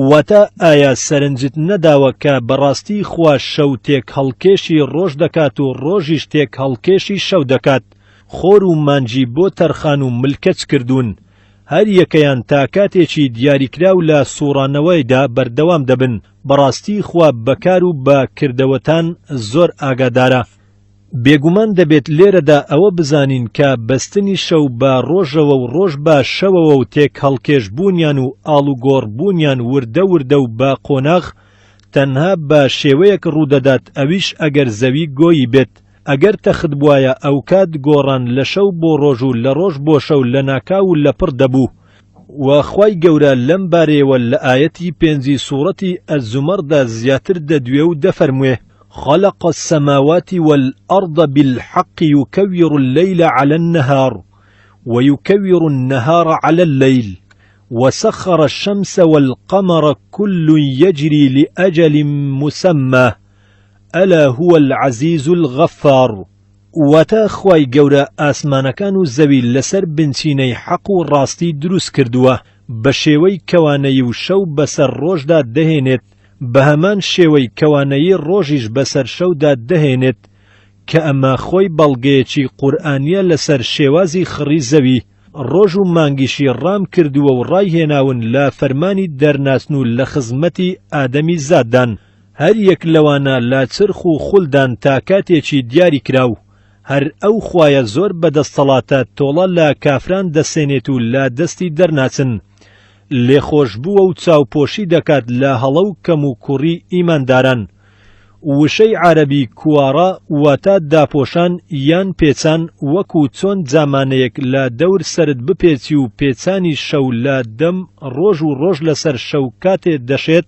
واتە، ئایا سەرنجت نەداوە کە بەڕاستی خوا شەو تێکهەڵکێشی ڕۆژ دەکات و ڕۆژیش تێکهەڵکێشی شەو دەکات، خۆر و مانگی بۆ تەرخان و ملکەچ کردوون، هەر یەکەیان تا کاتێکی دیاریکراو لە سووڕانەوەیدا بەردەوام دەبن، بەڕاستی خوا بە کار و بە کردەوەتان زۆر ئاگادارە. بێگومان دەبێت لێرەدا ئەوە بزانین کە بەستنی شەو بە ڕۆژەوە و ڕۆژ بە شەوەوە و تێکهەڵکێش بوونیان و ئاڵوگۆڕ بوونیان وردە وردە و بە قۆناغ تەنها بە شێوەیەک ڕوودەدات ئەویش ئەگەر زەوی گۆیی بێت ئەگەر تەخت بوایە ئەوکات گۆڕان لە شەو بۆ ڕۆژ و لە ڕۆژ بۆ شەو لەناکاو و لەپڕ دەبوو وە خوای گەورە لەم بارەیەوە لە ئایەتی پێنجی سوڕەتی الزمر دا زیاتر دەدوێ و دەفەرموێ، خلق السماوات والارض بالحق یکور اللیل علی النهار ویکور النهار علی اللیل وسخر الشمس والقمر كل یجری لأجل مسمی الا هو العزیز الغفار. واتە، خوای گەورە ئاسمانەکان و زەوی لەسەر بنچینەی حەق و ڕاستی دروست کردووە، بە شێوەی کەوانەیی و شەو بەسەر ڕۆژدا دەهێنێت، بەهەمان شێوەی کەوانەیی ڕۆژیش بەسەر شەودا دەهێنێت، کە ئەمە خۆی بەڵگەیەکی قورئانیە لەسەر شێوازی خڕی زەوی، ڕۆژ و مانگیشی ڕام کردووە و ڕایهێناون لە فەرمانی دەرناچن و لە خزمەتی ئادەمی زاددان. هەر یەک لەوانە لە چرخ و خولدان تا کاتێکی دیاری کراو، هەر ئەو خوایە زۆر بەدەستەڵاتە تۆڵە لە کافران دەسێنێت و لە دەستی دەرناچن، لێخۆشبووە و چاوپۆشی دەکات لە هەڵە و کەموکوڕی ئیمانداران. وشەی عەرەبی کوارە واتە داپۆشان یان پێچان وەکو چۆن جامانەیەک لە دەور سەرت بپێچی و پێچانی شەو لە دەم ڕۆژ و ڕۆژ لەسەر شەو کاتێ دەشێت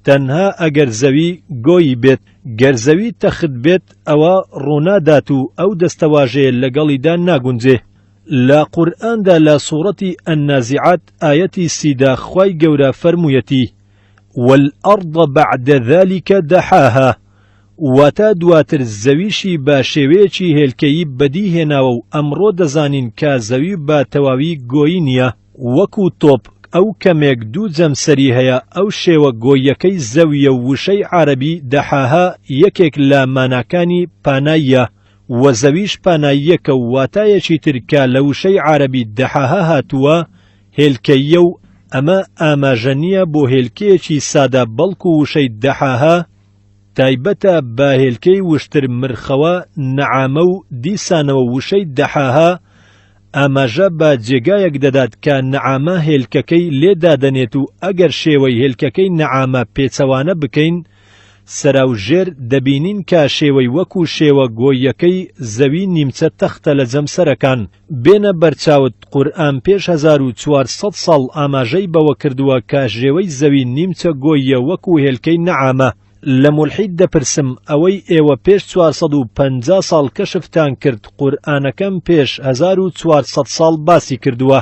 تەنها ئەگەر زەوی گۆیی بێت، گەر زەوی تەخت بێت ئەوە ڕوونادات و ئەو دەستەواژەیە لەگەڵیدا ناگونجێ. لە قورئاندا لە سوڕەتی النازعات ئایەتی سی دا خوای گەورە فەرموویەتی، والارض بعد ذلک دحاها، واتە دواتر زەویشی بە شێوەیەکی هێلکەیی بەدی هێناوە و ئەمڕۆ دەزانین کە زەوی بە تەواوی گۆیی نییە، وەکو تۆپ ئەو کەمێک دوو جەمسەری هەیە ئەو شێوە گۆییەکەی زەویە و وشەی عارەبی دەحاها یەکێک لە ماناکانی پاناییە وە زەویش پاناییەکە و واتایەکی تر کە لە وشەی عارەبی دەحاها هاتووە هێلکەییە و ئەمە ئاماژە نییە بۆ هێلکەیەکی سادە بەڵکو وشەی دەحاها تایبەتە بە هێلکەی وشتر مرخەوە نەعامە و دیسانەوە وشەی دەحاها. ئاماژە بە جێگایەک دەدات کە نەعامە هێلکەکەی لێ دادەنێت و ئەگەر شێوەی هێلکەکەی نەعامە پێچەوانە بکەین سەراوژێر دەبینین کە شێوەی وەکو شێوە گۆییەکەی زەوی نیمچە تەختە لە جەمسەرەکان. بێنە بەرچاوت قورئان پێش 1400 ساڵ ئاماژەی بەوە کردووە کە شێوەی زەوی نیمچە گۆییە وەکو هێلکەی نەعامە. لە مولحید دەپرسم ئەوەی ئێوە پێش 450 ساڵ کەشفتان کرد قورئانەکەم پێش 1400 ساڵ باسی کردووە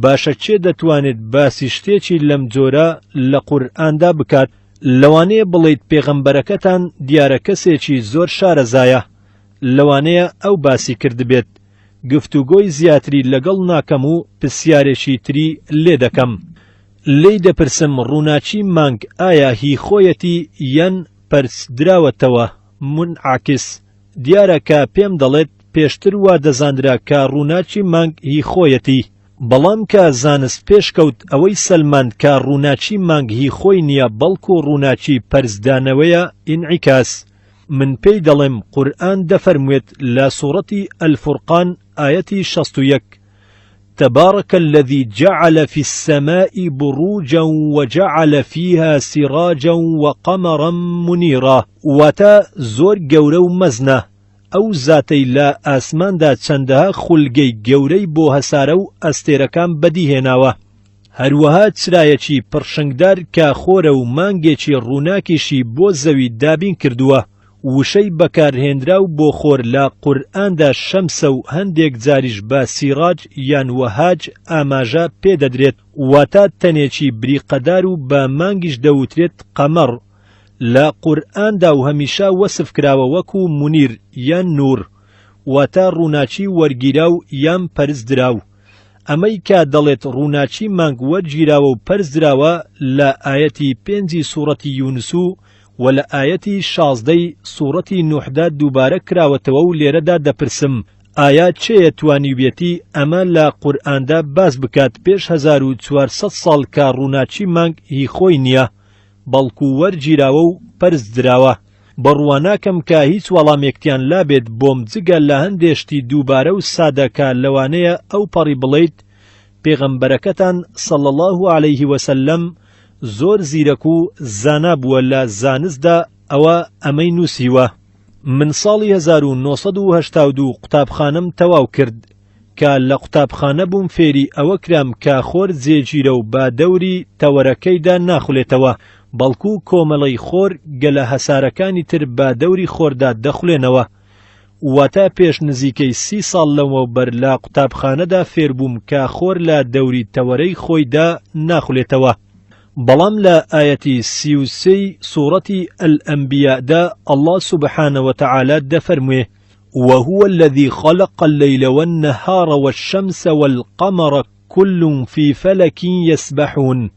باشە کێ دەتوانێت باسی شتێکی لەم جۆرە لە قورئاندا بکات؟ لەوانەیە بڵێیت پێغەمبەرەکەتان دیارە کەسێکی زۆر شارەزایە، لەوانەیە ئەو باسی کردبێت، گفتوگۆی زیاتری لەگەڵ ناکەم و پسیارێکی تری لێ دەکەم. لێی دەپرسم ڕووناکی مانگ ئایا هی خۆیەتی یان پەرچدراوەتەوە، منعکس، دیارە کە پێم دەڵێت پێشتر وا دەزانرا کە ڕووناکی مانگ هی خۆیەتی، بەڵام کە زانست پێشکەوت ئەوەی سەلماند کە ڕووناکی مانگ هی خۆی نییە بەڵکو ڕووناکی پەرچدانەوەیە انعکاس. من پێی دەڵێم قورئان دەفەرموێت لە سوڕەتی الفرقان ئایەتی 61 تبارك الذي جعل في السماء بروجا وجعل فيها سراجا وقمرا منيرا واتە زۆر گەورە و مەزنە ئەو زاتەی لە ئاسماندا چەندەها خولگەی گەورەی بۆ هەسارە و ئەستێرەکان بەدیهێناوە هەروەها چرایەکی پڕشنگدار کە خۆرە و مانگێکی ڕووناکیشی بۆ زەوی دابین کردووە. وشەی بەکارهێنراو بۆ خۆر لە قورئاندا شەمسە و هەندێک جاریش بە سیڕاج یان وەهاج ئاماژە پێدەدرێت، واتە تەنێکی بریقەدار و بە مانگیش دەوترێت قەمەڕ لە قورئاندا و هەمیشە وەسف کراوە وەکو مونیر یان نور واتە ڕووناکی وەرگیراو یان پەرستدراو. ئەمەی کە دەڵێت ڕووناکی مانگ وەرگیراوە و پەرستدراوە لە ئایەتی پێنجی سوڕەتی یونس و وە لە ئایەتی شازدەی سوڕەتی نوحدا دووبارە کراوەتەوە و لێرەدا دەپرسم ئایا کێیە توانیویەتی ئەمە لە قورئاندا باس بکات پێش 1400 ساڵ کە ڕووناکی مانگ هی خۆی نییە بەڵکو وەرگیراوە و پەرستدراوە بڕوا ناکەم کە هیچ وەڵامێکتیان لابێت بۆم جگە لە هەندێ شتی دووبارە و سادە کە لەوانەیە ئەو پەڕی بڵێیت پێغەمبەرەکەتان صلی اللە علیه وسلم زۆر زیرەک و زانا بووە لە زانستدا ئەوە ئەمەی نووسیوە. من ساڵی 1982 قوتابخانەم تەواو کرد، کە لە قوتابخانە بووم فێری ئەوە کرام کە خۆر جێگیرە و بە دەوری تەوەرەکەیدا ناخولێتەوە، بەڵکو کۆمەڵەی خۆر گەلە هەسارەکانی تر بە دەوری خۆردا دەخولێنەوە. واتە پێش نزیکەی سی ساڵ لەمەوبەر لە قوتابخانەدا فێربووم کە خۆر لە دەوری تەوەرەی خۆیدا ناخولێتەوە. بەڵام لە ئایەتی 33 ی سوڕەتی الانبیاء دا اللە سبحانە وتعالی دەفەرموێ، وهو الذی خلق اللیل والنهار والشمس والقمر کل فی فلک یسبحون،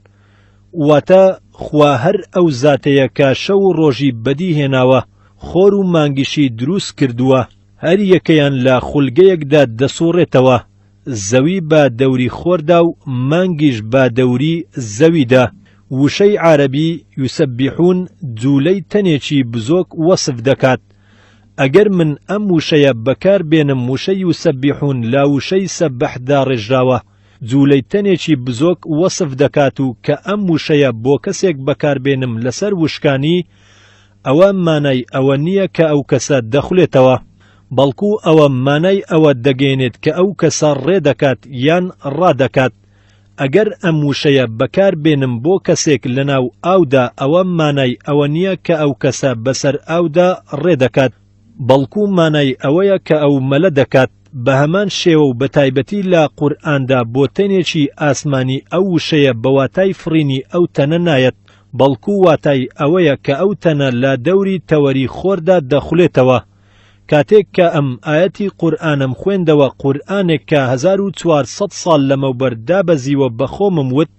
واتە، خوا هەر ئەو زاتەیە کە شەو و ڕۆژی بەدی هێناوە، خۆر و مانگیشی دروست کردووە، هەر یەکەیان لە خولگەیەکدا دەسوڕێتەوە، زەوی بە دەوری خۆردا و مانگیش بە دەوری زەویدا. وشەی عارەبی یسبحون جوولەی تەنێکی بزۆک وەسف دەکات. ئەگەر من ئەم وشەیە بەکار بێنم وشەی یسبحون لە وشەی سبح داڕێژراوە. جوولەی تەنێکی بزۆک وەسف دەکات و کە ئەم وشەیە بۆ کەسێک بەکاربێنم لەسەر وشکانی، ئەوە مانای ئەوە نییە کە ئەو کەسە دەخولێتەوە، بەڵکو ئەوە مانای ئەوە دەگەیەنێت کە ئەو کەسە ڕێ دەکات یان ڕادەکات. ئەگەر ئەم وشەیە بەکار بێنم بۆ کەسێک لەناو ئاودا ئەوە مانای ئەوە نییە کە ئەو کەسە بەسەر ئاودا ڕێ دەکات، بەڵکو مانای ئەوەیە کە ئەو مەلە دەکات، بەهەمان شێوە و بەتایبەتی لە قورئاندا بۆ تەنێکی ئاسمانی ئەو وشەیە بە واتای فڕینی ئەو تەنە نایەت، بەڵکو واتای ئەوەیە کە ئەو تەنە لە دەوری تەوەری خۆردا دەخولێتەوە. کاتێک کە ئەم ئایەتی قورئانەم خوێندەوە قورئانێک کە 1400 ساڵ لەمەوبەر دابەزیوە بە خۆمم وت،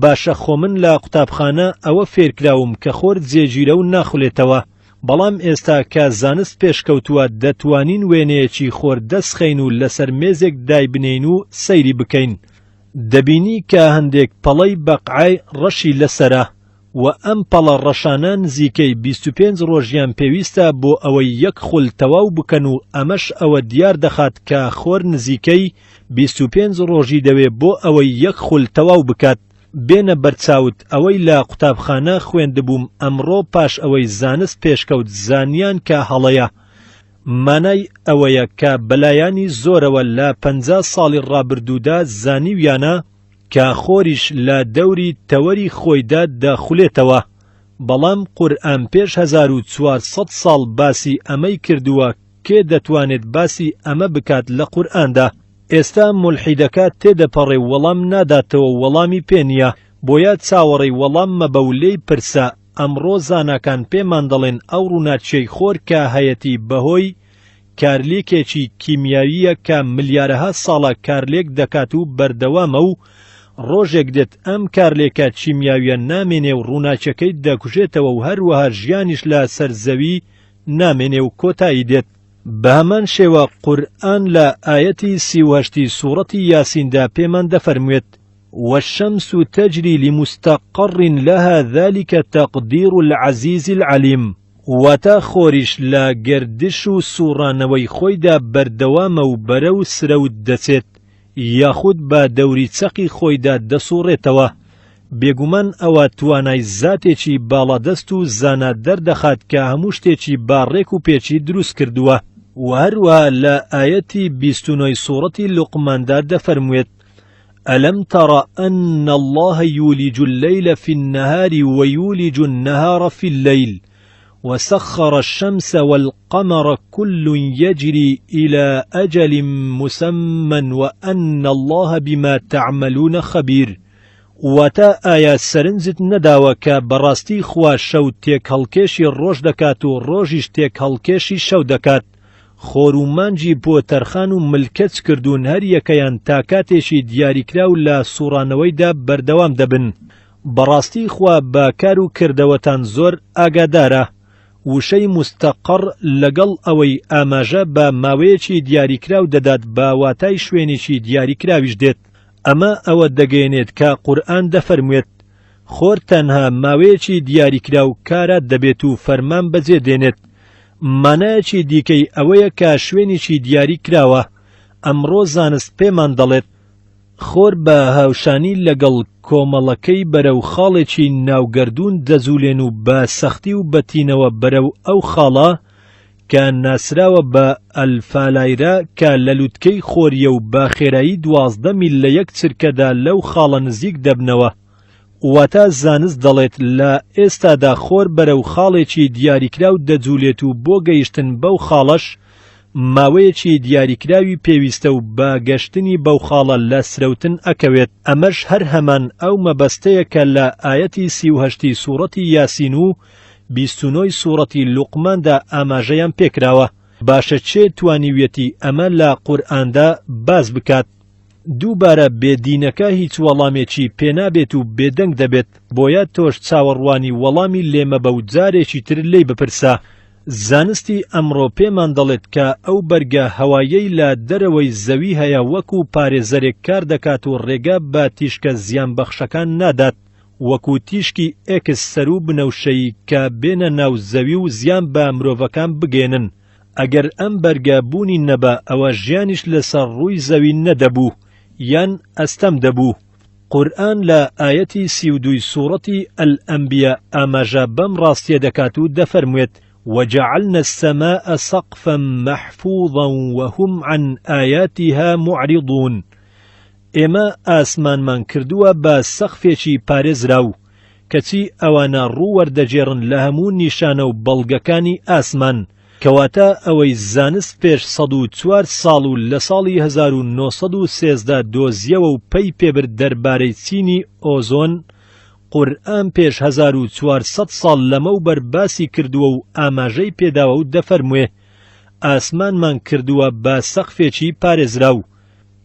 باشە خۆ من لە قوتابخانە ئەوە فێرکراوم کە خۆر جێگیرە و ناخولێتەوە، بەڵام ئێستا کە زانست پێشکەوتووە دەتوانین وێنەیەکی خۆر دەستخەین و لەسەر مێزێک دایبنێین و سەیری بکەین دەبینی کە هەندێک پەڵەی بەقعەی ڕەشی لەسەرە و ئەم پەڵە ڕەشانە نزیکەی 25 ڕۆژیان پێویستە بۆ ئەوەی یەک خول تەواو بکەن و ئەمەش ئەوە دیار دەخات کە خۆر نزیکەی. 25 ڕۆژی دەوێ بۆ ئەوەی یەک خول تەواو بکات. بێنە بەرچاوت ئەوەی لە قوتابخانە خوێندبووم ئەمڕۆ پاش ئەوەی زانست پێشکەوت زانیان کە هەڵەیە. مانای ئەوەیە کە بەلایانی زۆرەوە لە 50 ساڵی ڕابردوودا زانیویانە کە خۆریش لە دەوری تەوەری خۆیدا دەخولێتەوە، بەڵام قورئان پێش 1400 ساڵ باسی ئەمەی کردووە، کێ دەتوانێت باسی ئەمە بکات لە قورئاندا؟ ئێستا مولحیدەکە تێدەپەڕێ و وەڵام ناداتەوە و وەڵامی پێ نییە، بۆیە چاوەڕێی وەڵام مەبە و لێی پرسە، ئەمڕۆ زاناکان پێمان دەڵێن ئەو ڕووناکیەی خۆر کە هەیەتی بەهۆی کارلێکێکی کیمیاوییە کە ملیارەها ساڵە کارلێک دەکات و بەردەوامە و ڕۆژێک دێت ئەم کارلێکە کیمیاویە نامێنێ و ڕووناکیەکەی دەکوژێتەوە و هەروەها ژیانیش لە سەر زەوی نامێنێ و کۆتایی دێت. بەهەمان شێوە قورئان لە ئایەتی 38 ی سوڕەتی یاسیندا پێمان دەفەرموێت، والشمس تجری لمستقر لها ذلک تقدیر العزیز العلیم، واتە خۆریش لە گەردش و سوڕانەوەی خۆیدا بەردەوامە و بەرەو سرەوت دەچێت، یاخود بە دەوری چەقی خۆیدا دەسوڕێتەوە، بێگومان ئەوە توانای زاتێکی باڵادەست و زانا دەردەخات کە هەموو شتێکی بە ڕێک و پێکی دروست کردووە. وە هەروەها لە ئایەتی 29 ی سوڕەتی لوقماندا دەفەرموێت، ألم تر أن الله يولج الليل في النهار ويولج النهار في الليل وسخر الشمس والقمر كل يجري إلى أجل مسمى وأن الله بما تعملون خبير. واتە ئایا سەرنجت نەداوە کە بەڕاستی خوا شەو تێکهەڵکێشی ڕۆژ دەکات و ڕۆژیش تێکهەڵکێشی شەو دەکات، خۆر و مانگی بۆ تەرخان و ملکەچ کردوون هەریەکەیان تا کاتێکی دیاریکراو لە سوڕانەوەیدا بەردەوام دەبن. بەڕاستی خوا بە کار و کردەوەتان زۆر ئاگادارە. وشەی مستقر لەگەڵ ئەوەی ئاماژە بە ماوەیەکی دیاریکراو دەدات بە واتای شوێنێکی دیاریکراویش دێت. ئەمە ئەوە دەگەیەنێت کە قورئان دەفەرموێت، خۆر تەنها ماوەیەکی دیاریکراو کارا دەبێت و فەرمان بەجێ دێنێت. مانایەکی دیکەی ئەوەیە کە شوێنێکی دیاری کراوە. ئەمڕۆ زانست پێمان دەڵێت، خۆر بە هاوشانی لەگەڵ کۆمەڵەکەی بەرەو خاڵێکی ناو گەردوون دەجولێن و بە سەختی و بەتینەوە بەرەو ئەو خاڵە کە ناسراوە بە ئەلفالایرا کە لە لوتکەی خۆریە و بە خێرایی 12 میل لە یەک چرکەدا لەو خاڵە نزیک دەبنەوە. واتە زانست دەڵێت لە ئێستادا خۆر بەرەو خاڵێکی دیاریکراو دەجولێت و بۆ گەیشتن بەو خاڵەش ماوەیەکی دیاریکراوی پێویستە و بە گەشتنی بەو خاڵە لە سرەوتن ئەکەوێت، ئەمەش هەر هەمان ئەو مەبەستەیە کە لە ئایەتی 38 ی سوڕەتی یاسین و 29 ی سوڕەتی لوقماندا ئاماژەیان پێکراوە. باشە کێ توانیویەتی ئەمە لە قورئاندا باس بکات؟ دووبارە بێ دینەکە هیچ وەڵامێکی پێنابێت و بێدەنگ دەبێت، بۆیە تۆش چاوەڕوانی وەڵامی لێمەبە و جارێکی تر لێی بپرسە. زانستی ئەمڕۆ پێمان دەڵێت کە ئەو بەرگە هەوایەی لە دەرەوەی زەوی هەیە وەکو پارێزەرێک کار دەکات و ڕێگە بە تیشکە زیانبەخشەکان نادات وەکو تیشکی ئێکس سەروو بنەوشەیی کە بێنە ناو زەوی و زیان بە مرۆڤەکان بگەیەنن. ئەگەر ئەم بەرگە بوونی نەبا ئەوە ژیانیش لەسەر ڕووی زەوی نەدەبوو یان ئەستەم دەبوو. قورئان لە ئایەتی 32 ی سوڕەتی الانبیاء ئاماژە بەم ڕاستیە دەکات و دەفەرموێت، وجعلنا السماء سقفا محفوظا وهم عن آیاتها معرضون، ئێمە ئاسمانمان کردووە بە سەقفێکی پارێزراو، کەچی ئەوانە ڕوو وەردەگێڕن لە هەموو نیشانە و بەڵگەکانی ئاسمان، کەواتە ئەوەی زانست پێش 104 ساڵ و لە ساڵی 1913 دۆزیەوە و پەی پێبرد دەربارەی چینی ئۆزۆن، قورئان پێش 1400 ساڵ لەمەوبەر باسی کردووە و ئاماژەی پێداوە و دەفەرموێ، ئاسمانمان کردووە بە سەقفێکی پارێزراو.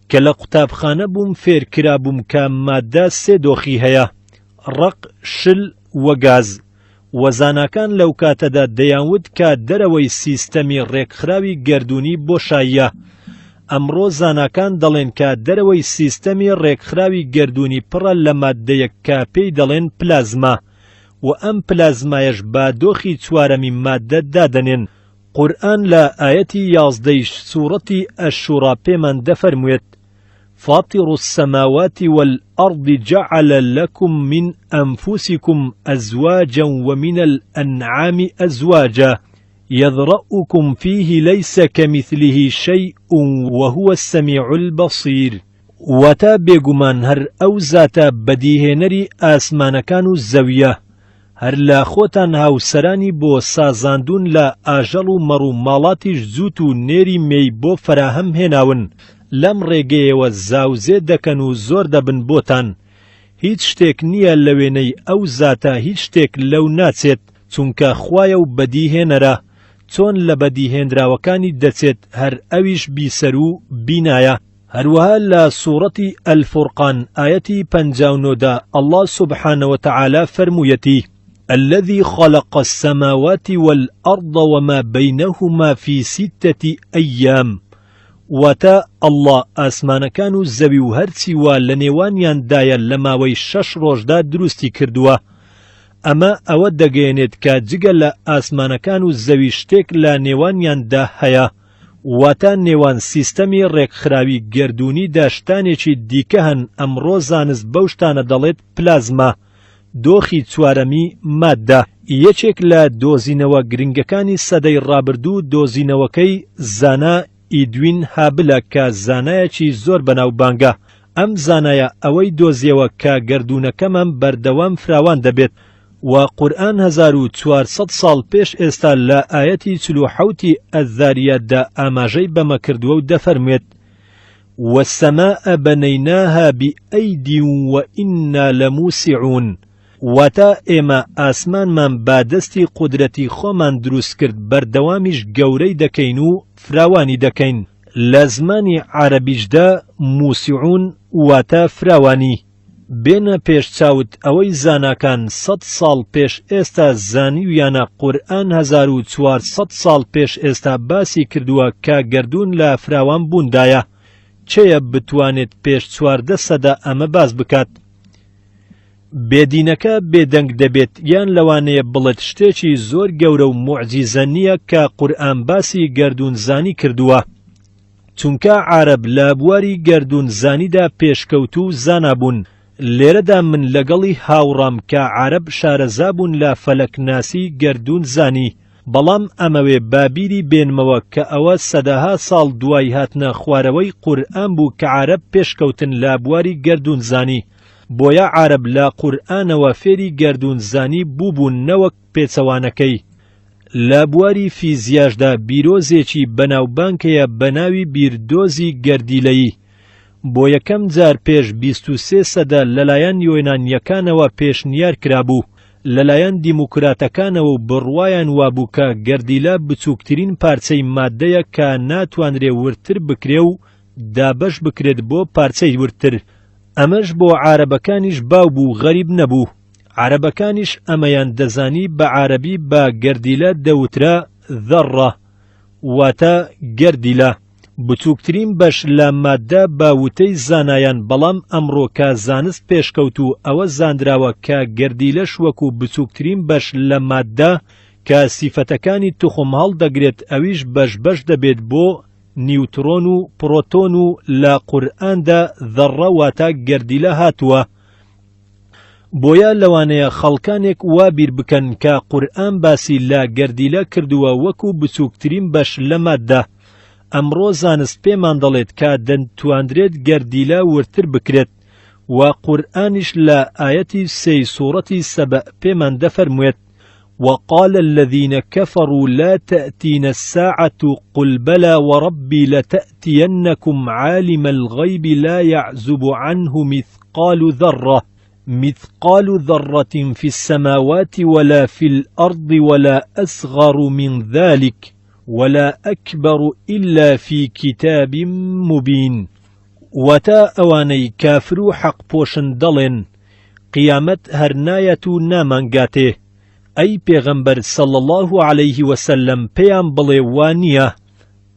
کە لە قوتابخانە بووم فێر کرابووم کە ماددە سێ دۆخی هەیە، ڕەق، شل، و گاز، وە زاناکان لەو کاتەدا دەیانوت کە دەرەوەی سیستەمی ڕێکخراوی گەردوونی بۆشاییە. ئەمڕۆ زاناکان دەڵێن کە دەرەوەی سیستەمی ڕێکخراوی گەردوونی پڕە لە ماددەیەک کە پێی دەڵێن پلازما، وە ئەم پلازمایەش بە دۆخی چوارەمی ماددە دادەنێن. قورئان لە ئایەتی یازدەی سوڕەتی الشورا پێمان دەفەرموێت. فاطر السماوات والأرض جعل لكم من أنفسكم أزواجا ومن الأنعام أزواجا يذرأكم فيه ليس كمثله شيء وهو السميع البصير. واتە بێگومان هەر ئەو زاتە بەدیهێنەری ئاسمانەکان و زەویە، هەر لە خۆتان هاوسەرانی بۆ سازاندوون لە ئاژەڵ و مەڕ و ماڵاتیش جووت و نێری مێی بۆ فەراهەم هێناون، لەم ڕێگەیەوە زاوزێ دەکەن و زۆر دەبن بۆتان. هیچ شتێک نییە لە وێنەی ئەو زاتە هیچ شتێک لەو ناچێت، چونکە خوایە و بەدیهێنەرە، چۆن لە بەدیهێنراوەکانی دەچێت هەر ئەویش بیسەر و بینایە. هەروەها لە سوڕەتی الفرقان ئایەتی 59 دا اللە سبحانە وتعالی فەرموویەتی، الذی خلق السماوات والارض وما بینهما فی ستة ایام، واتە، اللە ئاسمانەکان و زەوی و هەرچی وا لە نێوانیاندایە لە ماوەی شەش ڕۆژدا دروستی کردووە. ئەمە ئەوە دەگەیەنێت کە جگە لە ئاسمانەکان و زەوی شتێک لە نێوانیاندا هەیە. واتە نێوان سیستەمی ڕێکخراوی گەردوونیدا شتانێکی دیکە هەن ئەمڕۆ زانست بەو شتانە دەڵێت پلازما، دۆخی چوارەمی ماددە. یەکێک لە دۆزینەوە گرنگەکانی سەدەی ڕابردوو دۆزینەوەکەی زانا ئیدوین هابلە کە زانایەکی زۆر بەناوبانگە. ئەم زانایە ئەوەی دۆزیەوە کە گەردوونەکەمان بەردەوام فراوان دەبێت و قورئان 1400 ساڵ پێش ئێستا لە ئایەتی 47 ی الذاریاتدا ئاماژەی بەمە کردووە و دەفەرموێت، والسماء بنیناها بأید وإنا لموسعون، واتە، ئێمە ئاسمانمان بە دەستی قودرەتی خۆمان دروست کرد بەردەوامیش گەورەی دەکەین و فراوانی دەکەین. لە زمانی عارەبیشدا موسعون واتە فراوانی. بێنە پێش چاوت ئەوەی زاناکان سەد ساڵ پێش ئێستا زانیویانە قورئان 1400 ساڵ پێش ئێستا باسی کردووە کە گەردوون لە فراوان بووندایە کێیە بتوانێت پێش 14 سەدە ئەمە باس بکات؟ بێدینەکە بێدەنگ دەبێت یان لەوانەیە بڵێت شتێکی زۆر گەورە و موعجیزە نییە کە قورئان باسی گەردوونزانی کردووە. چونکە عارەب لە بواری گەردوونزانیدا پێشکەوتوو و زانا بوون، لێرەدا من لەگەڵی هاوڕام کە عارەب شارەزا بوون لە فەلەکناسی گەردوونزانی، بەڵام ئەمەوێ با بیری بێنمەوە کە ئەوە سەدەها ساڵ دوای هاتنە خوارەوەی قورئان بوو کە عارەب پێشکەوتن لە بواری گەردوونزانی، بۆیە عارەب لە قورئانەوە فێری گەردوونزانی بووبوون نەوەک پێچەوانەکەی. لە بواری فیزیاشدا بیرۆزێکی بەناوبانگ هەیە بە ناوی بیردۆزی گەردیلەیی. بۆ یەکەم جار پێش 23 سەدە لەلایەن یۆنانییەکانەوە پێشنیار کرابوو، لەلایەن دیموکراتەکانەوە و بڕوایان وابوو کە گەردیلە بچووکترین پارچەی ماددەیە کە ناتوانرێ وردتر بکرێ و دابەش بکرێت بۆ پارچەی وردتر. ئەمەش بۆ عارەبەکانیش باو بوو غەریب نەبوو. عەرەبەکانیش ئەمەیان دەزانی بە عارەبی بە گەردیلە دەوترا ذرە واتە گەردیلە بچووکترین بەش لە ماددە بە وتەی زانایان بەڵام ئەمڕۆ کە زانست پێشکەوت و ئەوە زانراوە کە گەردیلەش وەکو بچووکترین بەش لە ماددە کە سیفەتەکانی توخم هەڵدەگرێت ئەویش بەش بەش دەبێت بۆ نیوترۆن و پرۆتۆن و لە قورئاندا ذەڕە واتە گەردیلە هاتووە. بۆیە لەوانەیە خەڵکانێک وا بیر بکەن کە قورئان باسی لە گەردیلە کردووە وەکو بچووکترین بەش لە ماددە. ئەمڕۆ زانست پێمان دەڵێت کە دەتواندرێت گەردیلە وردتر بکرێت و قورئانیش لە ئایەتی سێی سوڕەتی سەبەء پێمان دەفەرموێت، وقال الذين كفروا لا تأتينا الساعة قل بلى وربي لتأتينكم عالم الغيب لا يعزب عنه مثقال ذرة مثقال ذرة في السماوات ولا في الأرض ولا أصغر من ذلك ولا أكبر إلا في كتاب مبين. واتە ئەوانەی کافر و حەق پۆشن دەڵێن، قیامەت هەر نایەت و نامانگاتێ، ئەی پێغەمبەر صلی اللە علیه وسلم پێیان بڵێ وا نییە،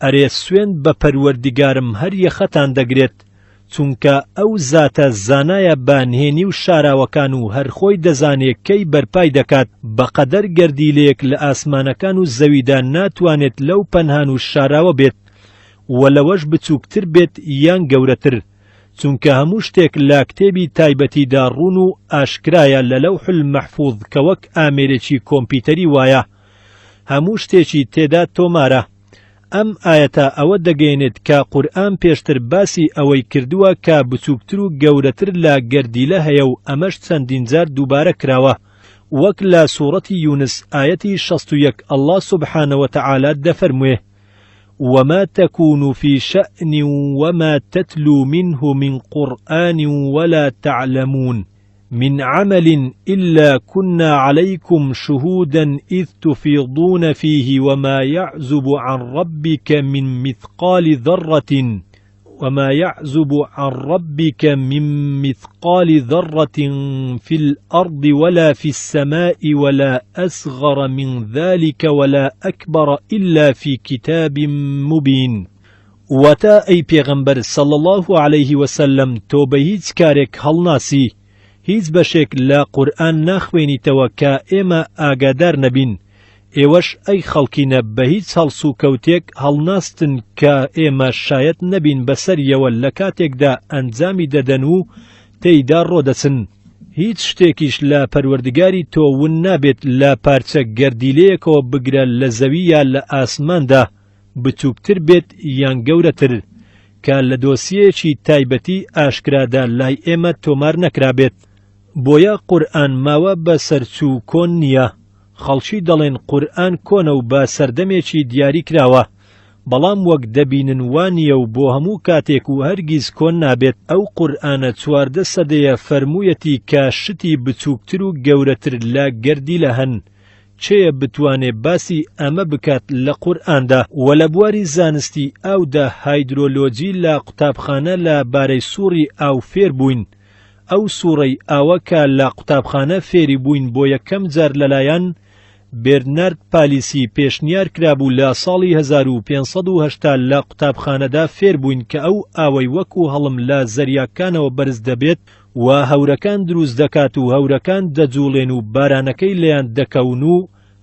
ئەرێ سوێند بە پەروەردگارم هەر یەخەتان دەگرێت، چونکە ئەو زاتە زانایە بە نهێنی و شاراوەکان و هەر خۆی دەزانێ کەی بەرپای دەکات، بەقەدەر گەردیلەیەک لە ئاسمانەکان و زەویدا ناتوانێت لەو پەنهان و شاراوە بێت، وە لەوەش بچووکتر بێت یان گەورەتر. چونکە هەموو شتێک لە کتێبی تایبەتیدا ڕوون و ئاشکرایە لە لەوح المحفوظ کە وەک ئامێرێکی کۆمپیوتەری وایە هەموو شتێکی تێدا تۆمارە. ئەم ئایەتە ئەوە دەگەیەنێت کە قورئان پێشتر باسی ئەوەی کردووە کە بچووکتر و گەورەتر لە گەردیلە هەیە و ئەمەش چەندین جار دووبارە کراوە وەک لە سوڕەتی یونس ئایەتی 61 اللە سبحانە وتعالی دەفەرموێ وما تكون في شأن وما تتلو منه من قرآن ولا تعلمون من عمل إلا كنا عليكم شهودا إذ تفيضون فيه وما يعزب عن ربك من مثقال ذرة وما يعزب عن ربك من مثقال ذرة في الأرض ولا في السماء ولا أصغر من ذلك ولا أكبر إلا في كتاب مبين واتە، ئەی پێغەمبەر صلی اللە علیه وسلم تۆ بە هیچ کارێک هەڵناسی، هیچ بەشێک لە قورئان ناخوێنیتەوە کە ئێمە ئاگادار نەبین، ئێوەش ئەی خەڵکینە بە هیچ هەڵسوکەوتێک هەڵناستن کە ئێمە شایەت نەبین بەسەریەوە لە کاتێکدا ئەنجامی دەدەن و تێیدا ڕۆدەچن. هیچ شتێکیش لە پەروەردگاری تۆ ون نابێت لە پارچە گەردیلەیەکەوە بگرە لە زەوی یا لە ئاسماندا، بچووکتر بێت یان گەورەتر، کە لە دۆسیەیەکی تایبەتی ئاشکرادا لای ئێمە تۆمار نەکرابێت. بۆیە قورئان ماوە بە سەرچوو و کۆن نییە. خەڵکی دەڵێن قورئان کۆنە و بە سەردەمێکی دیاری کراوە، بەڵام وەک دەبینن وا نییە و بۆ هەموو کاتێک و هەرگیز کۆن نابێت. ئەو قورئانە 14 سەدەیە فەرموویەتی کە شتی بچووکتر و گەورەتر لە گەردیلە هەن، کێیە بتوانێ باسی ئەمە بکات لە قورئاندا؟ وە لە بواری زانستی ئاودا هایدرۆلۆجی لە قوتابخانە لە بارەی سوڕی ئاو فێر بووین ئەو سوڕەی ئاوە کە لە قوتابخانە فێری بووین بۆ یەکەم جار لەلایەن بێرنارد پالیسی پێشنیار کرابوو لە ساڵی 1580 لە قوتابخانەدا فێر بووین کە ئەو ئاوەی وەکو هەڵم لە زەریاکانەوە بەرز دەبێت و هەورەکان دروست دەکات و هەورەکان دەجوڵێن و بارانەکەی لێیان دەکەون و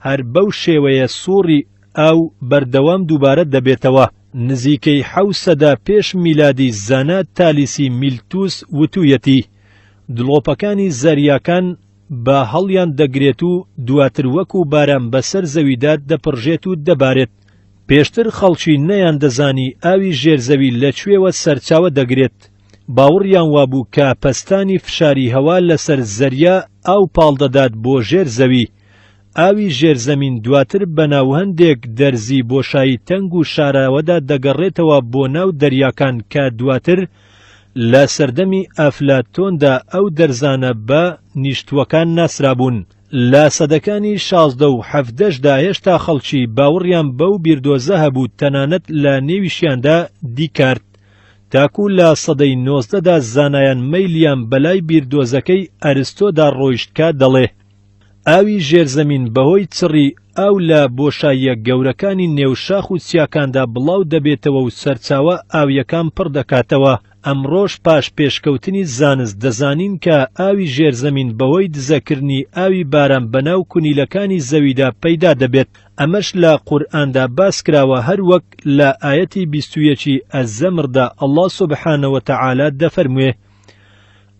هەر بەو شێوەیە سوڕی ئاو بەردەوام دووبارە دەبێتەوە. نزیکەی حەو سەدە پێش میلادی زانا تالیسی میلتوس وتویەتی، دڵۆپەکانی زەریاکان با هەڵیان دەگرێت و دواتر وەکو باران بەسەر زەویدا دەپڕژێت و دەبارێت. پێشتر خەڵکی نەیاندەزانی ئاوی ژێر زەوی لە کوێوە سەرچاوە دەگرێت. باوڕیان وابوو کە پەستانی فشاری هەوا لەسەر زەریا ئاو پاڵدەدات بۆ ژێر زەوی. ئاوی ژێر زەمین دواتر بە ناو هەندێک دەرزی بۆشایی تەنگ و شاراوەدا دەگەڕێتەوە بۆ ناو دەریاکان کە دواتر لە سەردەمی ئەفلاتۆندا ئەو دەرزانە بە نیشتووەکان ناسرابوون. لە سەدەکانی 16 و حەڤدەشدا هێشتا خەڵکی باوڕیان بەو بیردۆزە هەبوو تەنانەت لە نێویشیاندا دیکارت تاکو لە سەدەی نۆزدەدا زانایان مەیلیان بەلای بیردۆزەکەی ئەرستۆدا ڕۆیشت کە دەڵێ ئاوی ژێرزەمین بەهۆی چڕی ئاو لە بۆشاییە گەورەکانی نێو شاخ و چیاکاندا بڵاو دەبێتەوە و سەرچاوە ئاوییەکان پڕ دەکاتەوە. ئەمڕۆش پاش پێشکەوتنی زانست دەزانین کە ئاوی ژێرزەمین بەهۆی دزەکردنی ئاوی باران بەناو کونیلەکانی زەویدا پەیدا دەبێت، ئەمەش لە قورئاندا باس کراوە هەر وەک لە ئایەتی 21 ی الزمردا اللە سبحانە وتعالی دەفەرموێ،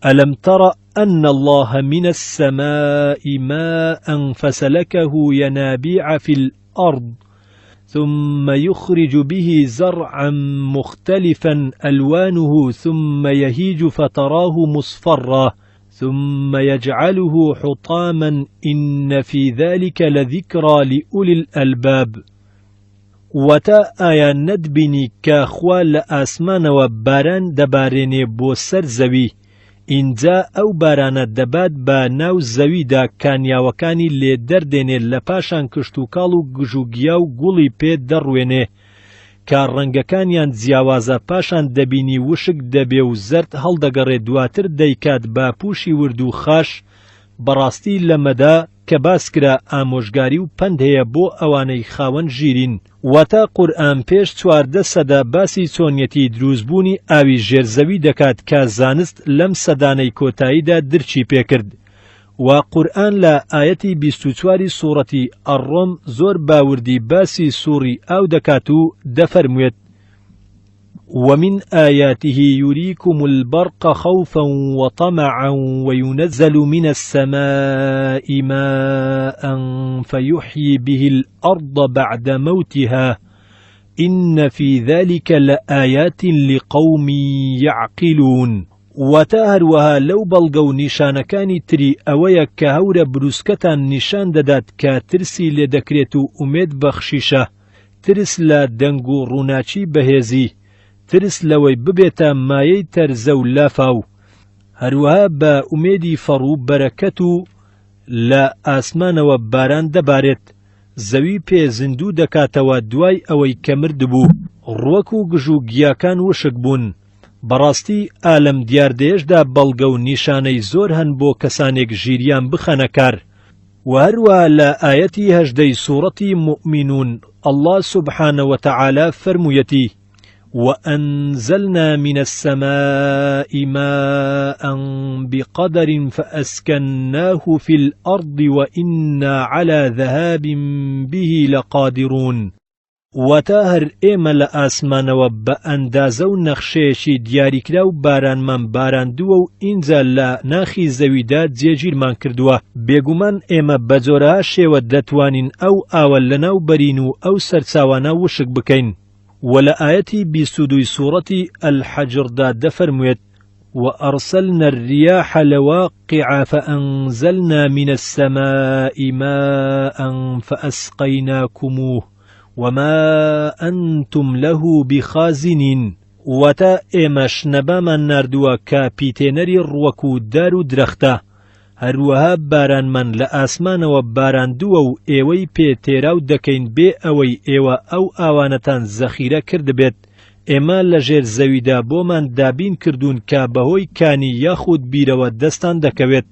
ألم تر أن الله من السماء ماء فسلكه ينابيع في الأرض ثم يخرج به زرعا مختلفا ألوانه ثم يهيج فتراه مصفرا ثم يجعله حطاما إن في ذلك لذكرى لأولي الألباب واتە، ئایا نەتبینی کە خوا لە ئاسمانەوە باران دەبارێنێ بۆ سەر زەوی، ئینجا ئەو بارانە دەبات بە ناو زەویدا کانیاوەکانی لێ دەردێنێ لە پاشان کشتوکاڵ و گژوگیا و گوڵی پێ دەڕوێنێ کە ڕەنگەکانیان جیاوازە پاشان دەبینی وشک دەبێ و زەرد هەڵدەگەڕێ دواتر دەیکات بە پوشی ورد و خاش بەڕاستی لەمەدا کە باس کرا ئامۆژگاری و پەند هەیە بۆ ئەوانەی خاوەن ژیرین، واتە قورئان پێش 14 سەدە باسی چۆنیەتی دروستبوونی ئاوی ژێر زەوی دەکات کە زانست لەم سەدانەی کۆتاییدا درکی پێکرد و قورئان لە ئایەتی 24 ی سوڕەتی الڕۆم زۆر باوردی باسی سوڕی ئاو دەکات و دەفەرموێت. ومن آیاته یریکم البرق خوفا وطمعا وینزل من السماء ماء فیحیی به الأرض بعد موتها إن في ذلك لآیات لقوم یعقلون. واتە هەروەها لەو بەڵگە و نیشانەکانی تری ئەوەیە کە هەورە بروسکەتان نیشان دەدات کە ترسی لێ دەکرێت و ئومێد بەخشیشە، ترس لە دەنگ و ڕووناکی بەهێزی، ترس لەوەی ببێتە مایەی تەرزە و لافاو، هەروەها بە ئومێدی فەڕ و بەرەکەت و لە ئاسمانەوە باران دەبارێت، زەوی پێ زیندوو دەکاتەوە دوای ئەوەی کە مردبوو، ڕوەک و گژ و گیاکان وشک بوون. بەڕاستی ئا لەم دیاردەیەشدا بەڵگە و نیشانەی زۆر هەن بۆ کەسانێک ژیریان بخەنە کار. وە هەروەها لە ئایەتی هەژدەی سوڕەتی موئمینون اللە سبحانە وتعالی فەرموویەتی، وأنزلنا من السماء ماء بقدر فأسكناه في الأرض وإنا على ذهاب به لقادرون. واتە هەر ئێمە لە ئاسمانەوە بە ئەندازە و نەخشەیەکی دیاریکراو بارانمان باراندووە و ئینجا لە ناخی زەویدا جێگیرمان کردووە، بێگومان ئێمە بە جۆرەها شێوە دەتوانین ئەو ئاوە لەناو بەرین و ئەو سەرچاوانە وشک بکەین. وە لە ئایەتی 22 سوڕەتی الحجر دا دەفەرموێت، وأرسلنا الرياح لواقع فأنزلنا من السماء ماء فأسقيناكموه وما أنتم له بخازنین. واتە، ئێمەش نەبامان ناردووە کە پیتێنەری ڕووەک و دار و درەختە، هەروەها بارانمان لە ئاسمانەوە باراندووە و ئێوەی پێ تێراو دەکەین بێ ئەوەی ئێوە ئەو ئاوانەتان زەخیرە کردبێت، ئێمە لە ژێر زەویدا بۆمان دابین کردوون کە بەهۆی کانی یاخود بیرەوە دەستان دەکەوێت.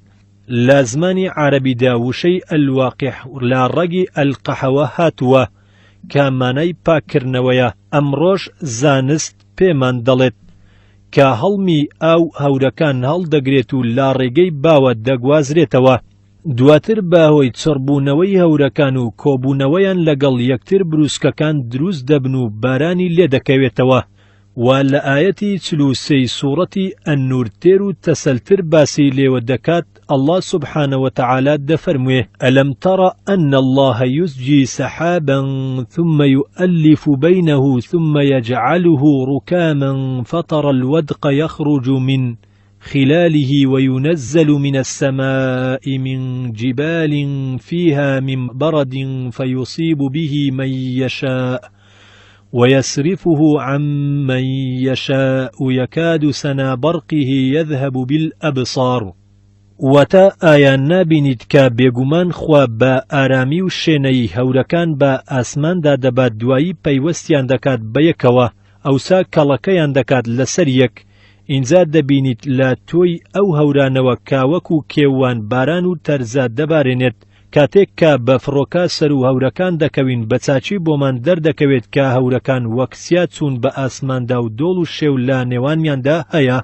لە زمانی عارەبیدا وشەی الواقح لە ڕەگی القحەوە هاتووە کە مانای پاککردنەوەیە، ئەمڕۆش زانست پێمان دەڵێت کە هەڵمی ئاو هەورەکان هەڵدەگرێت و لە ڕێگەی باوە دەگوازرێتەوە، دواتر بە هۆی چڕبوونەوەی هەورەکان و کۆبوونەوەیان لەگەڵ یەکتر بروسکەکان دروست دەبن و بارانی لێدەکەوێتەوە و لە ئایەتی 43 ی سوڕەتی النور تێر و تەسەلتر باسی لێوە دەکات اللە سبحانە وتعالی دەفەرموێ، الم تر ان اللە یزجی سحابا ثم یؤلف بینه ثم یجعله رکاما فتری الودق یخرج من خلاله وینزل من السماء من جبال فیها من برد فیصیب به من یشاء ويصرفه عن من يشاء يكاد سنا برقه يذهب بالأبصار. واتە، ئایا نابینیت کە بێگومان خوا بە ئارامی و شێنەیی هەورەکان بە ئاسماندا دەبات دوایی پەیوەستیان دەکات بە یەکەوە ئەوسا کەڵەکەیان دەکات لەسەر یەک ئینجا دەبینیت لە تۆی ئەو هەورانەوە کە وەکو کێوان باران و تەرزە دەبارێنێت کاتێک کە بە فڕۆکە سەروو هەورەکان دەکەوین بە چاکی بۆمان دەردەکەوێت کە هەورەکان وەک سیا چوون بە ئاسماندا و دۆڵ و شێو لە نێوانیاندا هەیە.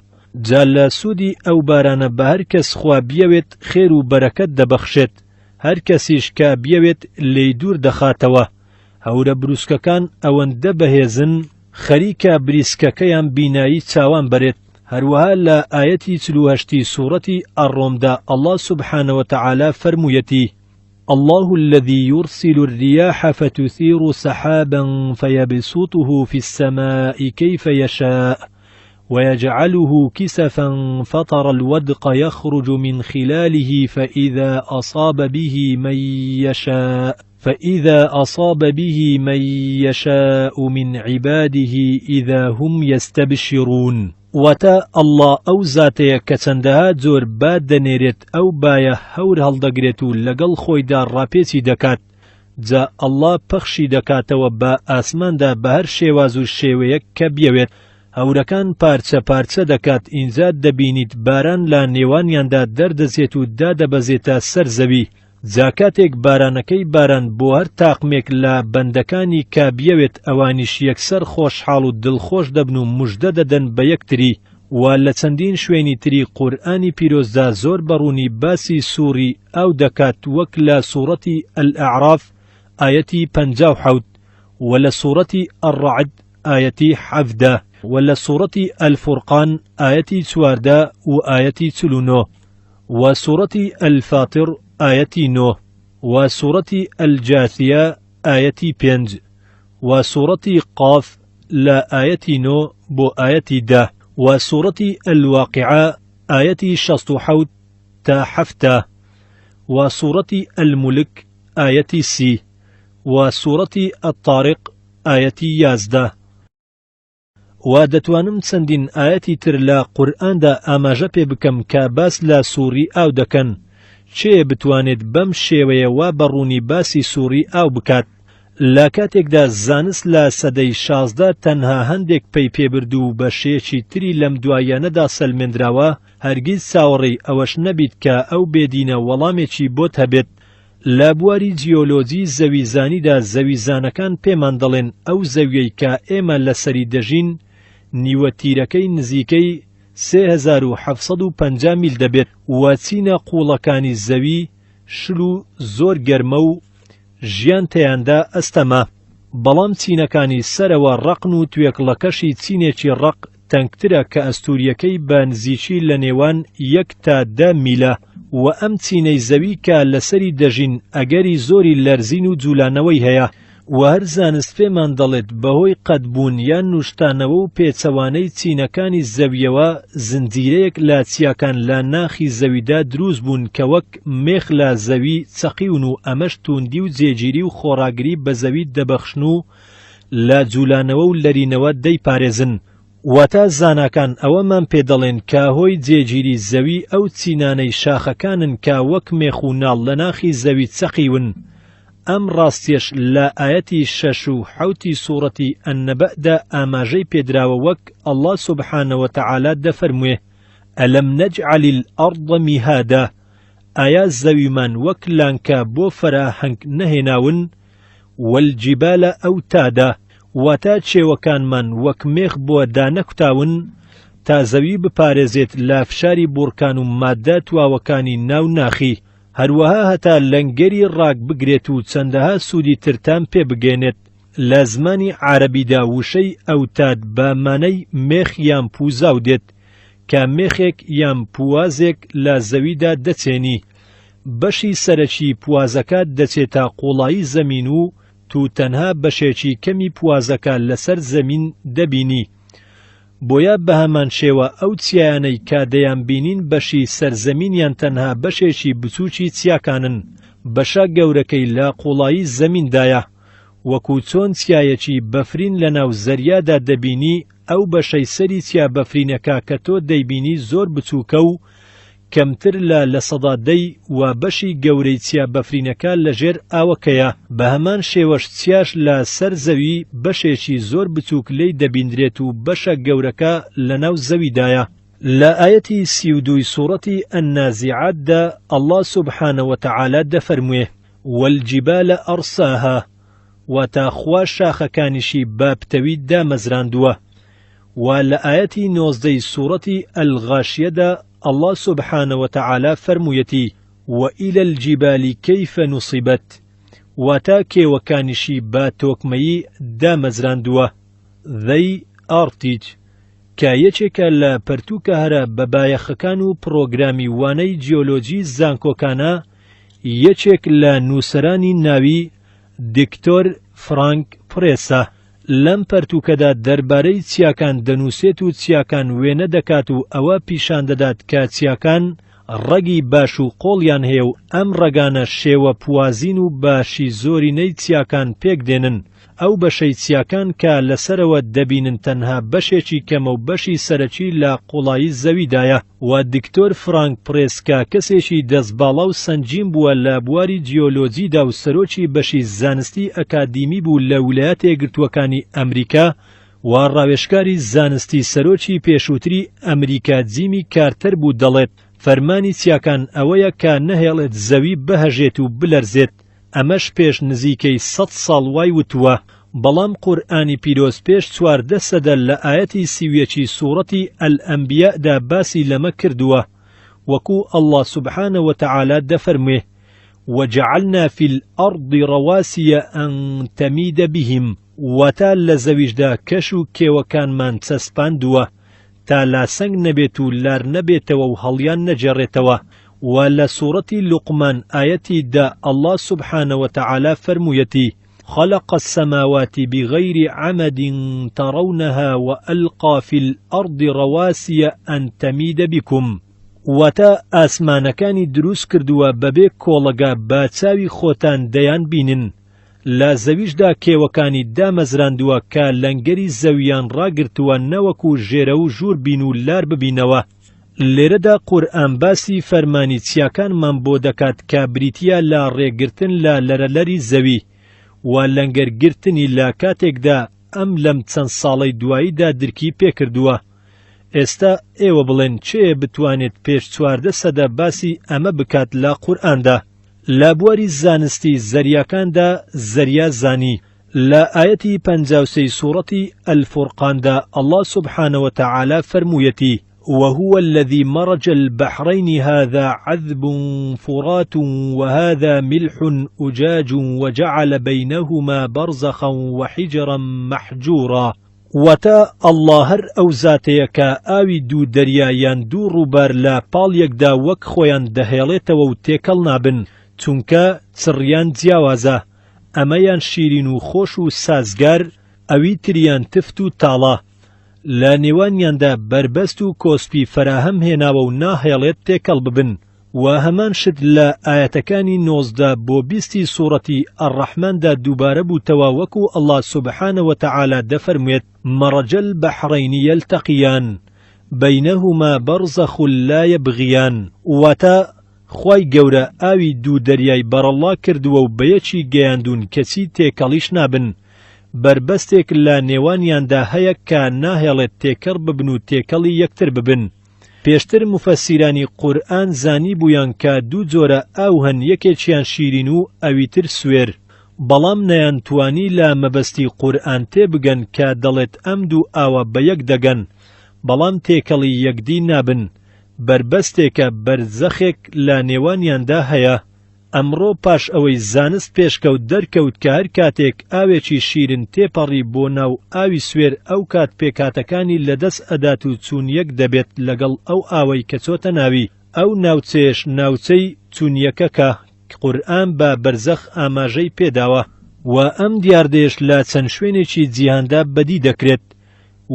جا لە سوودی ئەو بارانە بە هەر کەس خوا بیەوێت خێر و بەرەکەت دەبەخشێت، هەر کەسیش کە بیەوێت لێی دوور دەخاتەوە. هەورە بروسکەکان ئەوەندە بەهێزن خەریکە بریسکەکەیان بینایی چاوان بەرێت. هەروەها لە ئایەتی 48 ی سوڕەتی الڕۆمدا اللە سبحانە وتعالی فەرموویەتی، اللە الذی یرسل الریاح فتثیر سحابا فیبسطه فی السماء کیف یشاء ویجعله کسفا فتری الودق یخرج من خلاله فإذا أصاب به من یشاء فإذا أصاب به من یشاء من عباده إذا هم یستبشرون. واتە، اللە ئەو زاتەیە کە چەندەها جۆر با دەنێرێت ئەو بایە هەور هەڵدەگرێت و لەگەڵ خۆیدا ڕاپێچی دەکات جا اللە پەخشی دەکاتەوە بە ئاسماندا بە هەر شێواز و شێوەیەک کە بیەوێت هەورەکان پارچە پارچە دەکات ئینجا دەبینیت باران لە نێوانیاندا دەردەچێت و دادەبەزێتە سەر زەوی جا کاتێک بارانەکەی باران بۆ هەر تاقمێک لە بەندەکانی کە بیەوێت ئەوانیش یەکسەر خۆشحاڵ و دڵخۆش دەبن و مژدە دەدەن بە یەکتری و لە چەندین شوێنی تری قورئانی پیرۆزدا زۆر بە ڕوونی باسی سوڕی ئاو دەکات وەک لە سوڕەتی الاعراف ئایەتی 57 و لە سوڕەتی الرعد ئایەتی 17. و لە سوڕەتی الفرقان ئایەتی 14 و ئایەتی 49 و سوڕەتی الفاطر ئایەتی 9 و سوڕەتی الجاثیە ئایەتی 5 و سوڕەتی قاف لە ئایەتی 9 بۆ ئایەتی 10 و سوڕەتی الواقعە ئایەتی 67 تا 70 و سوڕەتی الملک ئایەتی 30 و سوڕەتی الطارق ئایەتی 11. وە دەتوانم چەندین ئایەتی تر لە قورئاندا ئاماژە پێ بکەم کە باس لە سوڕی ئاو دەکەن، کێیە بتوانێت بەم شێوەیە وا بە ڕوونی باسی سوڕی ئاو بکات؟ لە کاتێکدا زانست لە سەدەی 16 تەنها هەندێک پەی پێ برد و بە شێکی تری لەم دواییانەدا سەلمێندراوە، هەرگیز چاوەڕێی ئەوەش نەبیت کە ئەو بێدینە وەڵامێکی بۆت هەبێت. لە بواری جیۆلۆجی زەویزانیدا زەویزانەکان پێمان دەڵێن ئەو زەویەی کە ئێمە لەسەری دەژین نیوە تیرەکەی نزیکەی 3750 میل دەبێت و چینە قووڵەکانی زەوی شل و زۆر گەرمە و ژیان تێیاندا ئەستەمە، بەڵام چینەکانی سەرەوە ڕەقن و توێکڵەکەشی چینێکی ڕەق تەنکترە کە ئەستوورییەکەی بە نزیکی لە نێوان یەک تا دە میلە و ئەم چینەی زەوی کە لەسەری دەژین ئەگەری زۆری لەرزین و جولانەوەی هەیە و هەر زانست پێمان دەڵێت بەهۆی قەت بوون یان نوشتانەوە و پێچەوانەی چینەکانی زەویەوە زنجیرەیەک لە چیاکان لە ناخی زەویدا دروست بوون کە وەک مێخ لە زەوی چەقیون و ئەمەش تووندی و جێگیری و خۆڕاگری بە زەوی دەبەخشن و لە جولانەوە و لەرینەوە دەیپارێزن. واتە زاناکان ئەوەمان پێ دەڵێن کە هۆی جێگیری زەوی ئەو چینانەی شاخەکانن کە وەک مێخ و ناڵ لە ناخی زەوی چەقیون، ئەم ڕاستیەش لە ئایەتی شەش و حەوتی سوڕەتی النبأ دا ئاماژەی پێدراوە وەک اللە سبحانە وتعالی دەفەرموێ، الم نجعل الارض مهادا، ئایا زەویمان وەک لانکە بۆ فەراهەنگ نەهێناون؟ والجبال اوتادا، واتە چێوەکانمان وەک مێخ بۆ دانەکوتاون تا زەوی بپارێزێت لە فشاری بوڕکان و ماددە تواوەکانی ناو ناخی، هەروەها هەتا لەنگەری ڕاکبگرێت و چەندەها سوودی ترتان پێ بگەێنێت. لە زمانی عارەبیدا وشەی ئەوتاد بە مانای مێخ یان پووزاو دێت، کە مێخێک یان پووازێک لە زەویدا دەچێنی، بەشی سەرەکی پووازەکە دەچێتە قووڵایی زەمین و تو تەنها بەشێکی کەمی پووازەکە لەسەر زەمین دەبینی. بۆیە بەهەمانشێوە ئەو چیایانەی کە دەیانبینین بەشی سەر زەمینیان تەنها بەشێکی بچووکی چیاکانن، بەشە گەورەکەی لە قووڵایی زەمیندایە. وەکو چۆن چیایەکی بەفرین لەناو زەریادا دەبینی ئەو بەشەی سەری چیا بەفرینەکە کە تۆ دەیبینی زۆر بچووکە و کەمتر لە 10% ی و بەشی گەورەی چیا بەفرینەکە لە ژێر ئاوەکەیە، بەهەمان شێوەش چیاش لە سەر زەوی بەشێکی زۆر بچووک لێی دەبیندرێت و بەشە گەورەکە لەناو زەویدایە. لە ئایەتی 32 ی سوڕەتی النازعات دا اللە سبحانە وتعالی دەفەرموێ، والجبال ارساها، واتە خوا شاخەکانیشی بە پتەوی دامەزراندووە. وە لە ئایەتی 19 ی سوڕەتی الغاشیە دا اللە سبحانە وتعالی فەرموویەتی، وإلی الجبال کیف نصبت، واتە کێوەکانیشی بە تۆکمەیی دامەزراندووە. The Arctic، کە یەکێکە لە پەرتووکە هەرە بەبایەخەکان و پڕۆگرامی وانەی جیۆلۆجی زانکۆکانە، یەکێک لە نووسەرانی ناوی دکتۆر فرانک پرێسە، لەم پەرتووکەدا دەربارەی چیاکان دەنووسێت و چیاکان وێنە دەکات و ئەوە پیشان دەدات کە چیاکان ڕەگی باش و قۆڵیان هەیە و ئەم ڕەگانە شێوە پوازین و باشی زۆرینەی چیاکان پێک دێنن. ئەو بەشەی چیاکان کە لەسەرەوە دەبینن تەنها بەشێکی کەمە و بەشی سەرەکی لە قوڵایی زەویدایە. و دکتۆر فرانک پرێس کە کەسێکی دەست باڵا و سەنگین بووە لە بواری جیۆلۆجیدا و سەرۆکی بەشی زانستی ئەکادیمی بوو لە ولایەتەیەکگرتووەکانی ئەمریکا و ڕاوێژکاری زانستی سەرۆکی پێشووتری ئەمریکا جیمی کارتەر بوو دەڵێت فەرمانی چیاکان ئەوەیە کە نەهێڵێت زەوی بهەژێت و بلەرزێت ئەمەش پێش نزیکەی سەد ساڵ وای وتووە، بەڵام قورئانی پیرۆز پێش 14 سەدە لە ئایەتی 31 ی سوڕەتی الانبیاء دا باسی لەمە کردووە، وەکو اللە سبحانە وتعالی دەفەرموێ، وجعلنا فی الارض رواسي ان تمید بهم. واتە لە زەویشدا کەش و کێوەکانمان چەسپاندووە تا لاسەنگ نەبێت و لار نەبێتەوە و هەڵیان نەگێڕێتەوە، وە لە سوڕەتی لوقمان ئایەتی دە اللە سبحانە وتعالی فەرموویەتی، خلق السماوات بغیر عمد ترونها وألقی فی الأرض رواسی أن تمید بکم، واتە، ئاسمانەکانی دروست کردووە بەبێ کۆڵەگە با چاوی خۆتان دەیان بینن، لە زەویشدا کێوەکانی دامەزراندووە کە لەنگەری زەوییان ڕاگرتووە نەوەکو ژێرەو ژوور بین و لار ببینەوە. لێرەدا قورئان باسی فەرمانی چیاکانمان بۆ دەکات کە بریتییە لە ڕێگرتن لە لەرەلەری زەوی و لەنگەر گرتنی لە کاتێکدا ئەم لەم چەند ساڵەی دواییدا درکی پێکردووە. ئێستا ئێوە بڵێن کێیە بتوانێت پێش 14 سەدە باسی ئەمە بکات لە قورئاندا؟ لە بواری زانستی زەریاکاندا زەریا زانی لە ئایەتی 53 سوڕەتی الفرقاندا اللە سبحانە وتعالی فەرموویەتی وهو الذی مرج البحرین هذا عذب فرات وهذا ملح أجاج وجعل بينهما برزخا وحجرا محجورا واتە، اللە هەر ئەو زاتەیە کە ئاوی دوو دەریا یان دوو ڕووبار لە پاڵ یەکدا وەک خۆیان دەهێڵێتەوە و تێکەڵ نابن، چونکە چڕیان جیاوازە، ئەمەیان شیرین و خۆش و سازگار، ئەوی تریان تفت و تاڵە. لە نێوانیاندا بەربەست و کۆسپی فەراهەم هێناوە و ناهێڵێت تێکەڵ ببن. وە هەمان شت لە ئایەتەکانی 19 بۆ بیستی سوڕەتی الرحمن دا دووبارە بووتەوە وەکو اللە سبحانە وتعالی دەفەرموێت، مرج البحرین یلتقیان بینهما برزخ لا یبغیان، واتە، خوای گەورە ئاوی دوو دەریای بەڕەڵا کردووە و بەیەکی گەیاندوون کەچی تێکەڵیش نابن، بەربەستێک لە نێوانیاندا هەیە کە ناهێڵێت تێکەڕ ببن و تێکەڵی یەکتر ببن. پێشتر موفەسیرانی قورئان زانیبوویان کە دوو جۆرە ئاو هەن یەکێکیان شیرین و ئەویتر سوێر، بەڵام نەیانتوانی لە مەبەستی قورئان تێبگەن کە دەڵێت ئەم دوو ئاوە بە یەک دەگەن بەڵام تێکەڵی یەکدی نابن، بەربەستێکە بەرزەخێک لە نێوانیاندا هەیە. ئەمڕۆ پاش ئەوەی زانست پێشکەوت دەرکەوت کە هەر کاتێک ئاوێکی شیرن تێپەڕی بۆ ناو ئاوی سوێر ئەو کات پێکهاتەکانی لەدەست ئەدات و چوونیەک دەبێت لەگەڵ ئەو ئاوەی کە چۆتە ناوی ئەو ناوچەیەش ناوچەی چوونیەکە کە قورئان بە بەرزەخ ئاماژەی پێداوە. وە ئەم دیاردەیەش لە چەند شوێنێکی جیهاندا بەدی دەکرێت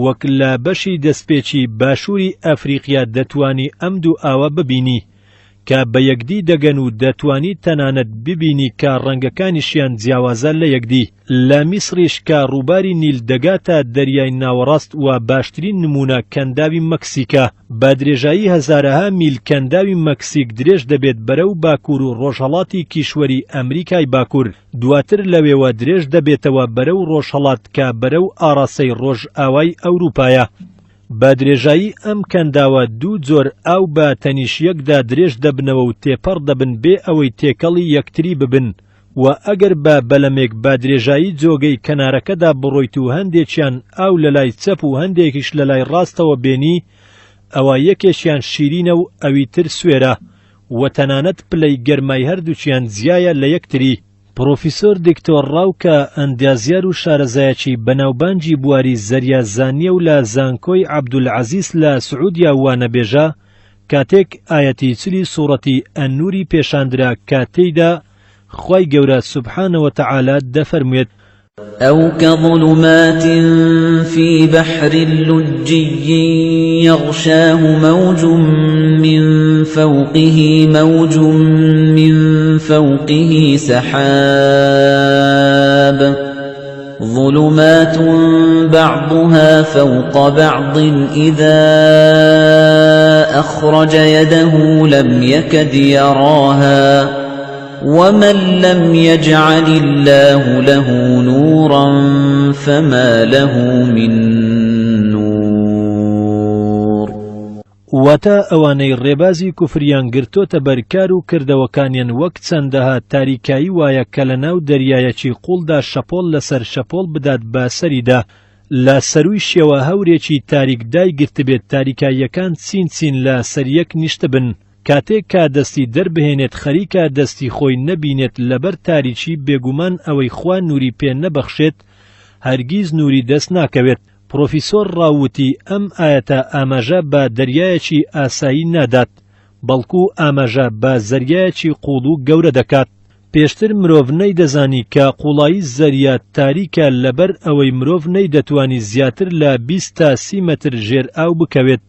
وەک لە بەشی دەستپێکی باشووری ئەفریقیا دەتوانی ئەم دوو ئاوە ببینی کە بە یەکدی دەگەن و دەتوانی تەنانەت ببینی کە ڕەنگەکانیشیان جیاوازە لە یەکدی. لە میسریش کە ڕووباری نیل دەگاتە دەریای ناوەڕاست و باشترین نموونە کەنداوی مەکسیکە. بە درێژایی هەزارەها میل کەنداوی مەکسیک درێژ دەبێت بەرەو باکوور و ڕۆژهەڵاتی کیشوەری ئەمریکای باکوور، دواتر لەوێوە درێژ دەبێتەوە بەرەو ڕۆژهەڵات کە بەرەو ئاڕاستەی ڕۆژئاوای ئەوروپایە. بە درێژایی ئەم کەنداوە دوو جۆر ئاو بە تەنیش یەکدا درێژ دەبنەوە و تێپەڕ دەبن بێ ئەوەی تێکەڵی یەکتری ببن و ئەگەر بە بەلەمێک بە درێژایی جۆگەی کەنارەکەدا بڕۆیت و هەندێکیان ئاو لە لای چەپ و هەندێکیش لە لای ڕاستەوە بێنی ئەوا یەکێکیان شیرینە و ئەوی تر سوێرە و تەنانەت پلەی گەرمای هەردووکیان جیایە لە یەکتری. پڕۆفیسۆر دکتۆر ڕاو کە ئەندازیار و شارەزایەکی بەناوبانگی بواری زەریازانییە و لە زانکۆی عەبدولعەزیز لە سعودیا وانەبێژە، کاتێک ئایەتی چلی سوڕەتی النوری پێشاندرا کە تێیدا خوای گەورە سبحانە وتعالی دەفەرموێت، أو كظلمات في بحر لجي يغشاه موج من فوقه موج من فوقه سحاب ظلمات بعضها فوق بعض إذا أخرج يده لم يكد يراها ومن لم يجعل الله له نورا فما له من نور. واتە، ئەوانەی ڕێبازی کوفریان گرتۆتە بەر کار و کردەوەکانیان وەک چەندەها تاریکایی وایە کە لەناو دەریایەکی قوڵدا شەپۆڵ لەسەر شەپۆڵ بدات بە سەریدا لە سەروویشیەوە هەورێکی تاریک دایگرتبێت تاریکاییەکان چین چین لە سەریەک نیشتبن کاتێک کە دەستی دەربهێنێت خەریکە دەستی خۆی نەبینێت لەبەر تاریکی بێگومان ئەوەی خوا نوری پێ نەبەخشێت هەرگیز نووری دەست ناکەوێت. پڕۆفیسۆر ڕاو وتی ئەم ئایەتە ئاماژە بە دەریایەکی ئاسایی نادات، بەڵکو ئاماژە بە زەریایەکی قووڵ و گەورە دەکات. پێشتر مرۆڤ نەیدەزانی کە قووڵایی زەریا تاریکە لەبەر ئەوەی مرۆڤ نەیدەتوانی زیاتر لە 20 تا 30 مەتر ژێر ئاو بکەوێت.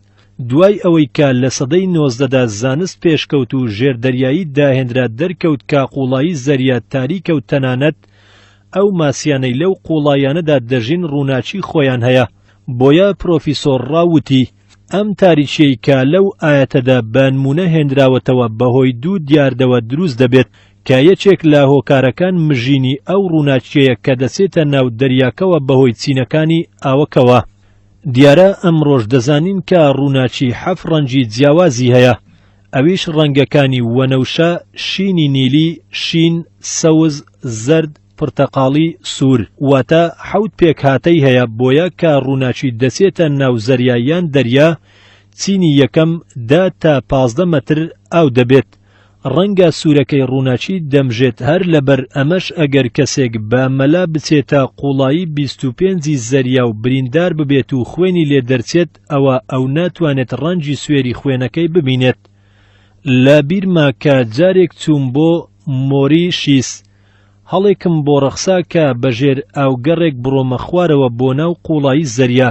دوای ئەوەی کە لە سەدەی نۆزدەدا زانست پێشکەوت و ژێردەریایی داهێنرا دەرکەوت کە قووڵایی زەریا تاریکە و تەنانەت ئەو ماسیانەی لەو قووڵاییانەدا دەژین ڕووناکی خۆیان هەیە. بۆیە پرۆفیسۆر ڕاو وتی، ئەم تاریکیەی کە لەو ئایەتەدا بەنموونە هێنراوەتەوە بەهۆی دوو دیاردەوە دروست دەبێت کە یەکێک لە هۆکارەکان مژینی ئەو ڕووناکیەیە کە دەچێتە ناو دەریاکەوە بەهۆی چینەکانی ئاوەکەوە. دیارە ئەمڕۆش دەزانین کە ڕووناکی حەف ڕەنگی جیاوازی هەیە ئەویش ڕەنگەکانی وەنەوشە، شینی نیلی، شین، سەوز، زەرد، پرتەقاڵی، سوور، واتە حەوت پێکهاتەی هەیە بۆیە کە ڕووناکی دەچێتە ناو زەریا یان دەریا چینی یەکەم دە تا 15 مەتر ئاو دەبێت ڕەنگە سوورەکەی ڕووناکی دەمژێت هەر لەبەر ئەمەش ئەگەر کەسێک بە مەلا بچێتە قوڵایی 25 زەریا و بریندار ببێت و خوێنی لێ دەرچێت ئەوا ئەو ناتوانێت ڕەنگی سوێری خوێنەکەی ببینێت لە بیرمە کە جارێک چووم بۆ مۆریشیس هەڵێکم بۆ ڕەخسا کە بەژێر ئاوگەڕێک بڕۆمە خوارەوە بۆ ناو قوڵایی زەریا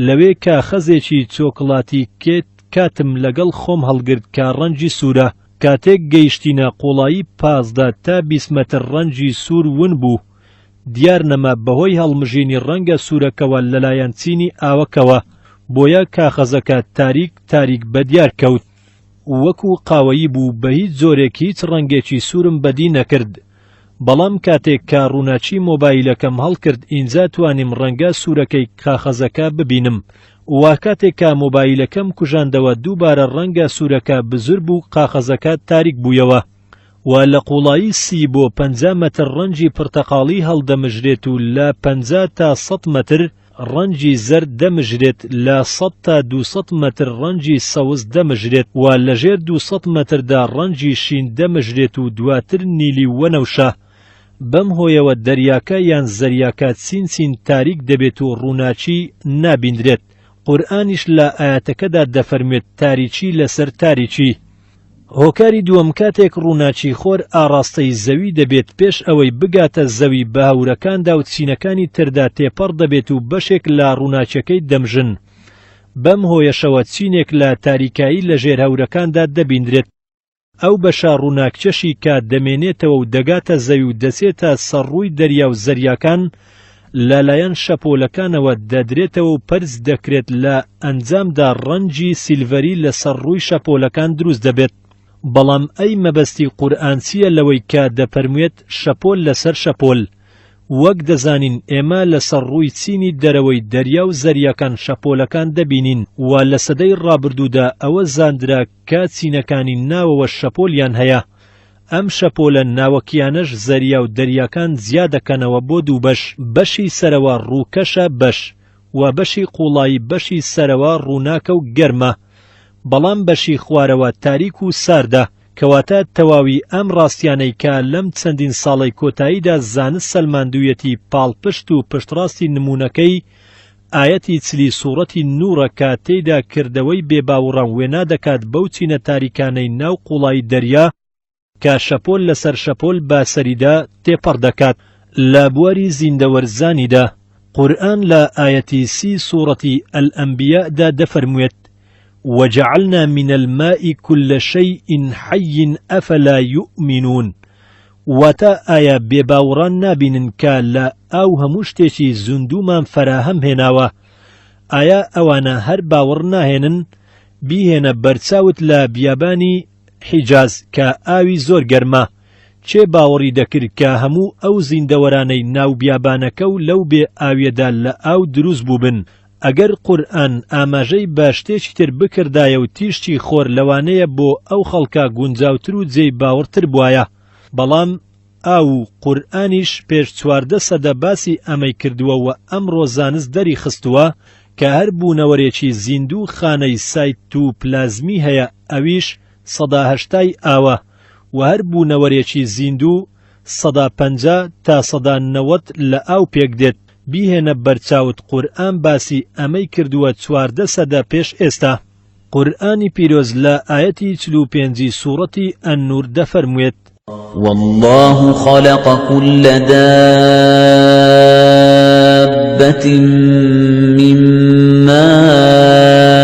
لەوێ کاخەزێکی چۆکڵاتی کێت کاتم لەگەڵ خۆم هەڵگرت کە ڕەنگی سوورە کاتێک گەیشتینە قوڵایی 15 تا 20 مەتر ڕەنگی سوور ون بوو دیار نەما بەهۆی هەڵمژینی ڕەنگە سوورەکەوە لەلایەن چینی ئاوەکەوە بۆیە کاخەزەکە تاریک تاریک بەدیار کەوت. وەکو قاوەیی بوو بە هیچ جۆرێک هیچ ڕەنگێکی سوورم بەدی نەکرد بەڵام کاتێک کە ڕووناکی مۆبایلەکەم هەڵکرد ئینجا توانیم ڕەنگە سوورەکەی کاخەزەکە ببینم وا کاتێک کە مۆبایلەکەم کوژاندەوە دووبارە ڕەنگە سوورەکە بزر بوو قاخەزەکە تاریک بوویەوە و لە قوڵایی سی بۆ 50 مەتر ڕەنگی پرتەقاڵی هەڵدەمژرێت و لە 50 تا 100 مەتر ڕەنگی زەرد دەمژرێت، لە 100 تا 200 مەتر ڕەنگی سەوز دەمژرێت و لە ژێر 200 مەتردا ڕەنگی شین دەمژرێت و دواتر نیلی و وەنەوشە. بەم هۆیەوە دەریاکە یان زەریاکە چین چین تاریک دەبێت و ڕووناکی نابیندرێت. قورئانیش لە ئایەتەکەدا دەفەرموێت تاریکی لەسەر تاریکی. هۆکاری دووەم کاتێک ڕووناکی خۆر ئاڕاستەی زەوی دەبێت پێش ئەوەی بگاتە زەوی بە هەورەکاندا و چینەکانی تردا تێپەڕ دەبێت و بەشێک لە ڕووناکیەکەی دەمژن بەم هۆیەشەوە چینێک لە تاریکایی لە ژێر هەورەکاندا دەبیندرێت ئەو بەشە ڕووناکچەشی کە دەمێنێتەوە و دەگاتە زەوی و دەچێتە سەر ڕووی دەریا و زەریاکان لەلایەن شەپۆلەکانەوە دەدرێتەوە و پەرچ دەکرێت لە ئەنجامدا ڕەنگی سیلڤەری لەسەر ڕووی شەپۆلەکان دروست دەبێت بەڵام ئەی مەبەستی قورئان چییە لەوەی کە دەفەرموێت شەپۆل لەسەر شەپۆل وەک دەزانین ئێمە لەسەر ڕووی چینی دەرەوەی دەریا و زەریاکان شەپۆلەکان دەبینین و لە سەدەی ڕابردوودا ئەوە زاندرا کە چینەکانی ناوەوە شەپۆلیان هەیە ئەم شەپۆلە ناوەکیانەش زەریا و دەریاکان جیا دەکەنەوە بۆ دوو بەش، بەشی سەرەوە ڕووکەشە بەش و بەشی قوڵایی بەشی سەرەوە ڕووناکە و گەرمە، بەڵام بەشی خوارەوە تاریک و ساردە، کەواتە تەواوی ئەم ڕاستیانەی کە لەم چەندین ساڵەی کۆتاییدا زانست سەلماندوویەتی پاڵپشت و پشتڕاستی نموونەکەی ئایەتی چلی سوڕەتی نوڕە کە تێیدا کردەوەی بێباوڕان وێنا دەکات بەو چینە تاریکانەی ناو قوڵایی دەریا کە شەپۆل لەسەر شەپۆل بە سەریدا تێپەڕ دەکات. لە بواری زیندەوەرزانیدا قورئان لە ئایەتی سی سوڕەتی الانبیاء دا دەفەرموێت، وجعلنا من الماء كل شيء حي افلا یؤمنون واتە ئایا بێباوڕان نابینن کە لە ئاو هەموو شتێکی زیندوومان فەراهەم هێناوە ئایا ئەوانە هەر باوەڕ ناهێنن بیهێنە بەرچاوت لە بیابانی حیجاز کە ئاوی زۆر گەرمە کێ باوەڕی دەکرد کە هەموو ئەو زیندەوەرانەی ناو بیابانەکە و لەو بێ ئاویەدا لە ئاو دروست بووبن ئەگەر قورئان ئاماژەی بە شتێکی تر بکردایە و تیشکی خۆر لەوانەیە بۆ ئەو خەڵکە گونجاوتر و جێی باوەڕتر بوایە بەڵام ئاو و قورئانیش پێش 14 سەدە باسی ئەمەی کردووە و ئەمڕۆ زانست دەری خستووە کە هەر بوونەوەرێکی زیندوو خانەی سایتوپلازمی هەیە ئەویش 80% ئاوە و هەر بوونەوەرێکی زیندوو 50% تا 90% لە ئاو پێک دێت. بیهێنە بەرچاوت قورئان باسی ئەمەی کردووە 14 سەدە پێش ئێستا. قورئانی پیرۆز لە ئایەتی 45 ی سوڕەتی النور دەفەرموێت. واللە خلق كل دابة من ماء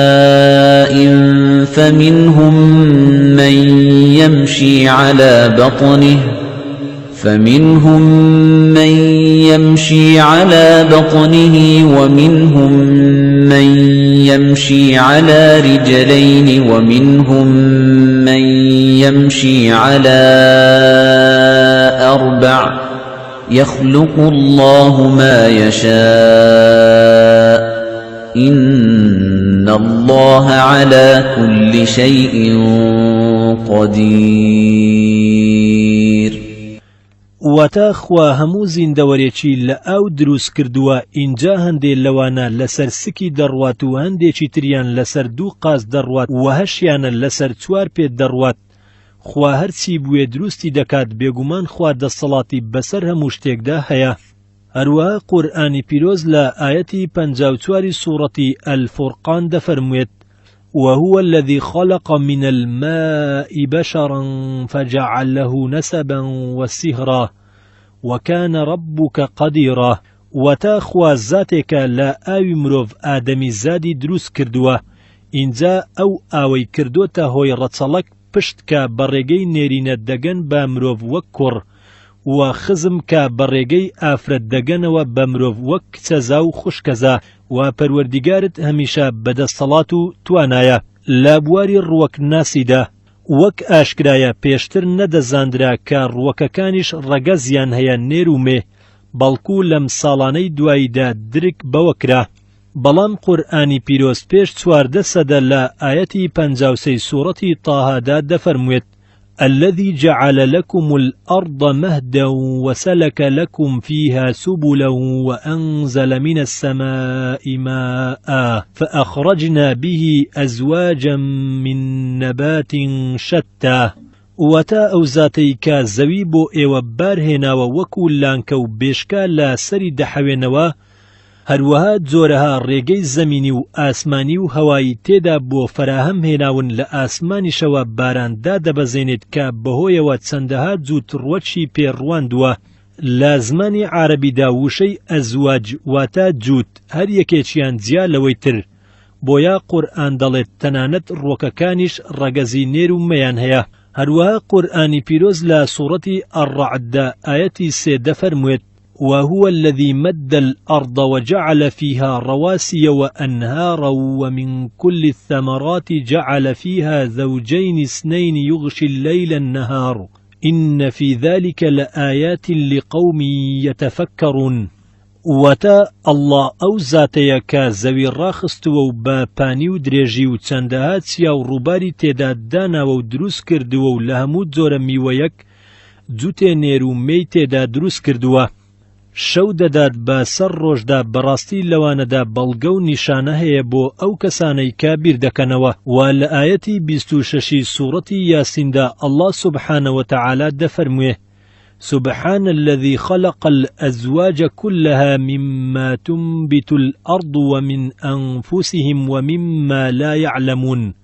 فمنهم من يمشي على بطنه فمنهم من يمشي على بطنه ومنهم من يمشي على رجلين ومنهم من يمشي على أربع يخلق الله ما يشاء إن اللە علی کل شیء قدیر. واتە، خوا هەموو زیندەوەرێکی لە ئاو دروست کردووە ئینجا هەندێ لەوانە لەسەر سکی دەڕوات و هەندێکی تریان لەسەر دوو قاچ دەڕوات وە هەشیانە لەسەر چوار پێ دەڕوات خوا هەرچی بوێ دروستی دەکات بێگومان خوا دەسەڵاتی بەسەر هەموو شتێکدا هەیە. هەروەها قورئانی پیرۆز لە ئایەتی 54 ی سوڕەتی الفرقان دەفەرموێت، وهو الذی خلق من الماء بشرا فجعله نسبا وصهرا وکان ربک قدیرا، واتە خوا زاتێکە لە ئاوی مرۆڤ ئادەمی زادی دروست کردووە، ئینجا ئەو ئاوەی کردۆتە هۆی ڕەچەڵەک پشت کە بە ڕێگەی نێرینە دەگەن بە مرۆڤ وەک کوڕ، و خزم کە بە ڕێگەی ئافرەت دەگەنەوە بە مرۆڤ وەک کچەزا و خوشکەزا، و پەروەردیگارت هەمیشە بەدەستەڵات و توانایە. لە بواری ڕووەکناسیدا، وەک ئاشکرایە پێشتر نەدەزاندرا کە ڕووەکەکانیش ڕەگەزیان هەیە نێر و مێ، بەڵکو لەم ساڵانەی دواییدا درک بەوە کرا. بەڵام قورئانی پیرۆز پێش 14 سەدە لە ئایەتی 53 سوڕەتی طه دا دەفەرموێت، الذی جعل لکم الارض مهدا وسلک لکم فیها سبلا وانزل من السماء ماء فاخرجنا به ازواجا من نبات شتى. واتە ئەو زاتەی کە زەوی بۆ ئێوە بار هێناوە وەکو لانکە و بێشکە لە سەری دەحەوێنەوە، هەروەها جۆرەها ڕێگەی زەمینی و ئاسمانی و هەوایی تێدا بۆ فەراهەم هێناون لە ئاسمانیشەوە باران دادەبەزێنێت کە بەهۆیەوە چەندەها جووت ڕوەکی پێ ڕواندووە. لە زمانی عارەبیدا وشەی ئەزواج واتە جووت هەر یەکێکیان جیا لەوەی تر، بۆیە قورئان دەڵێت تەنانەت ڕوەکەکانیش ڕەگەزی نێر و مێیان هەیە. هەروەها قورئانی پیرۆز لە سوڕەتی الرعد دا ئایەتی سێ دەفەرموێت، وهو الذی مد الارض وجعل فیها رواسی وانهارا ومن کل الثمرات جعل فیها زوجین اثنین یغشی اللیل النهار ان فی ذلک لآیات لقوم یتفکرون. واتە، اللە ئەو زاتەیە کە زەوی ڕاخستووە و بە پانی و درێژی و چەندەها چیا و ڕووباری تێدا داناوە و دروست کردووە و لە هەموو جۆرە میوەیەک جوتێ نێر و مێی تێدا دروست کردووە شەو دەدات بە سەر ڕۆژدا بەڕاستی لەوانەدا بەڵگە و نیشانە هەیە بۆ ئەو کەسانەی کە بیر دەکەنەوە وە لە ئایەتی 26 سوڕەتی یاسیندا اللە سبحانە وتعالی دەفەرموێ سبحان الذي خلق الأزواج كلها مما تنبت الأرض ومن أنفسهم ومما لا يعلمون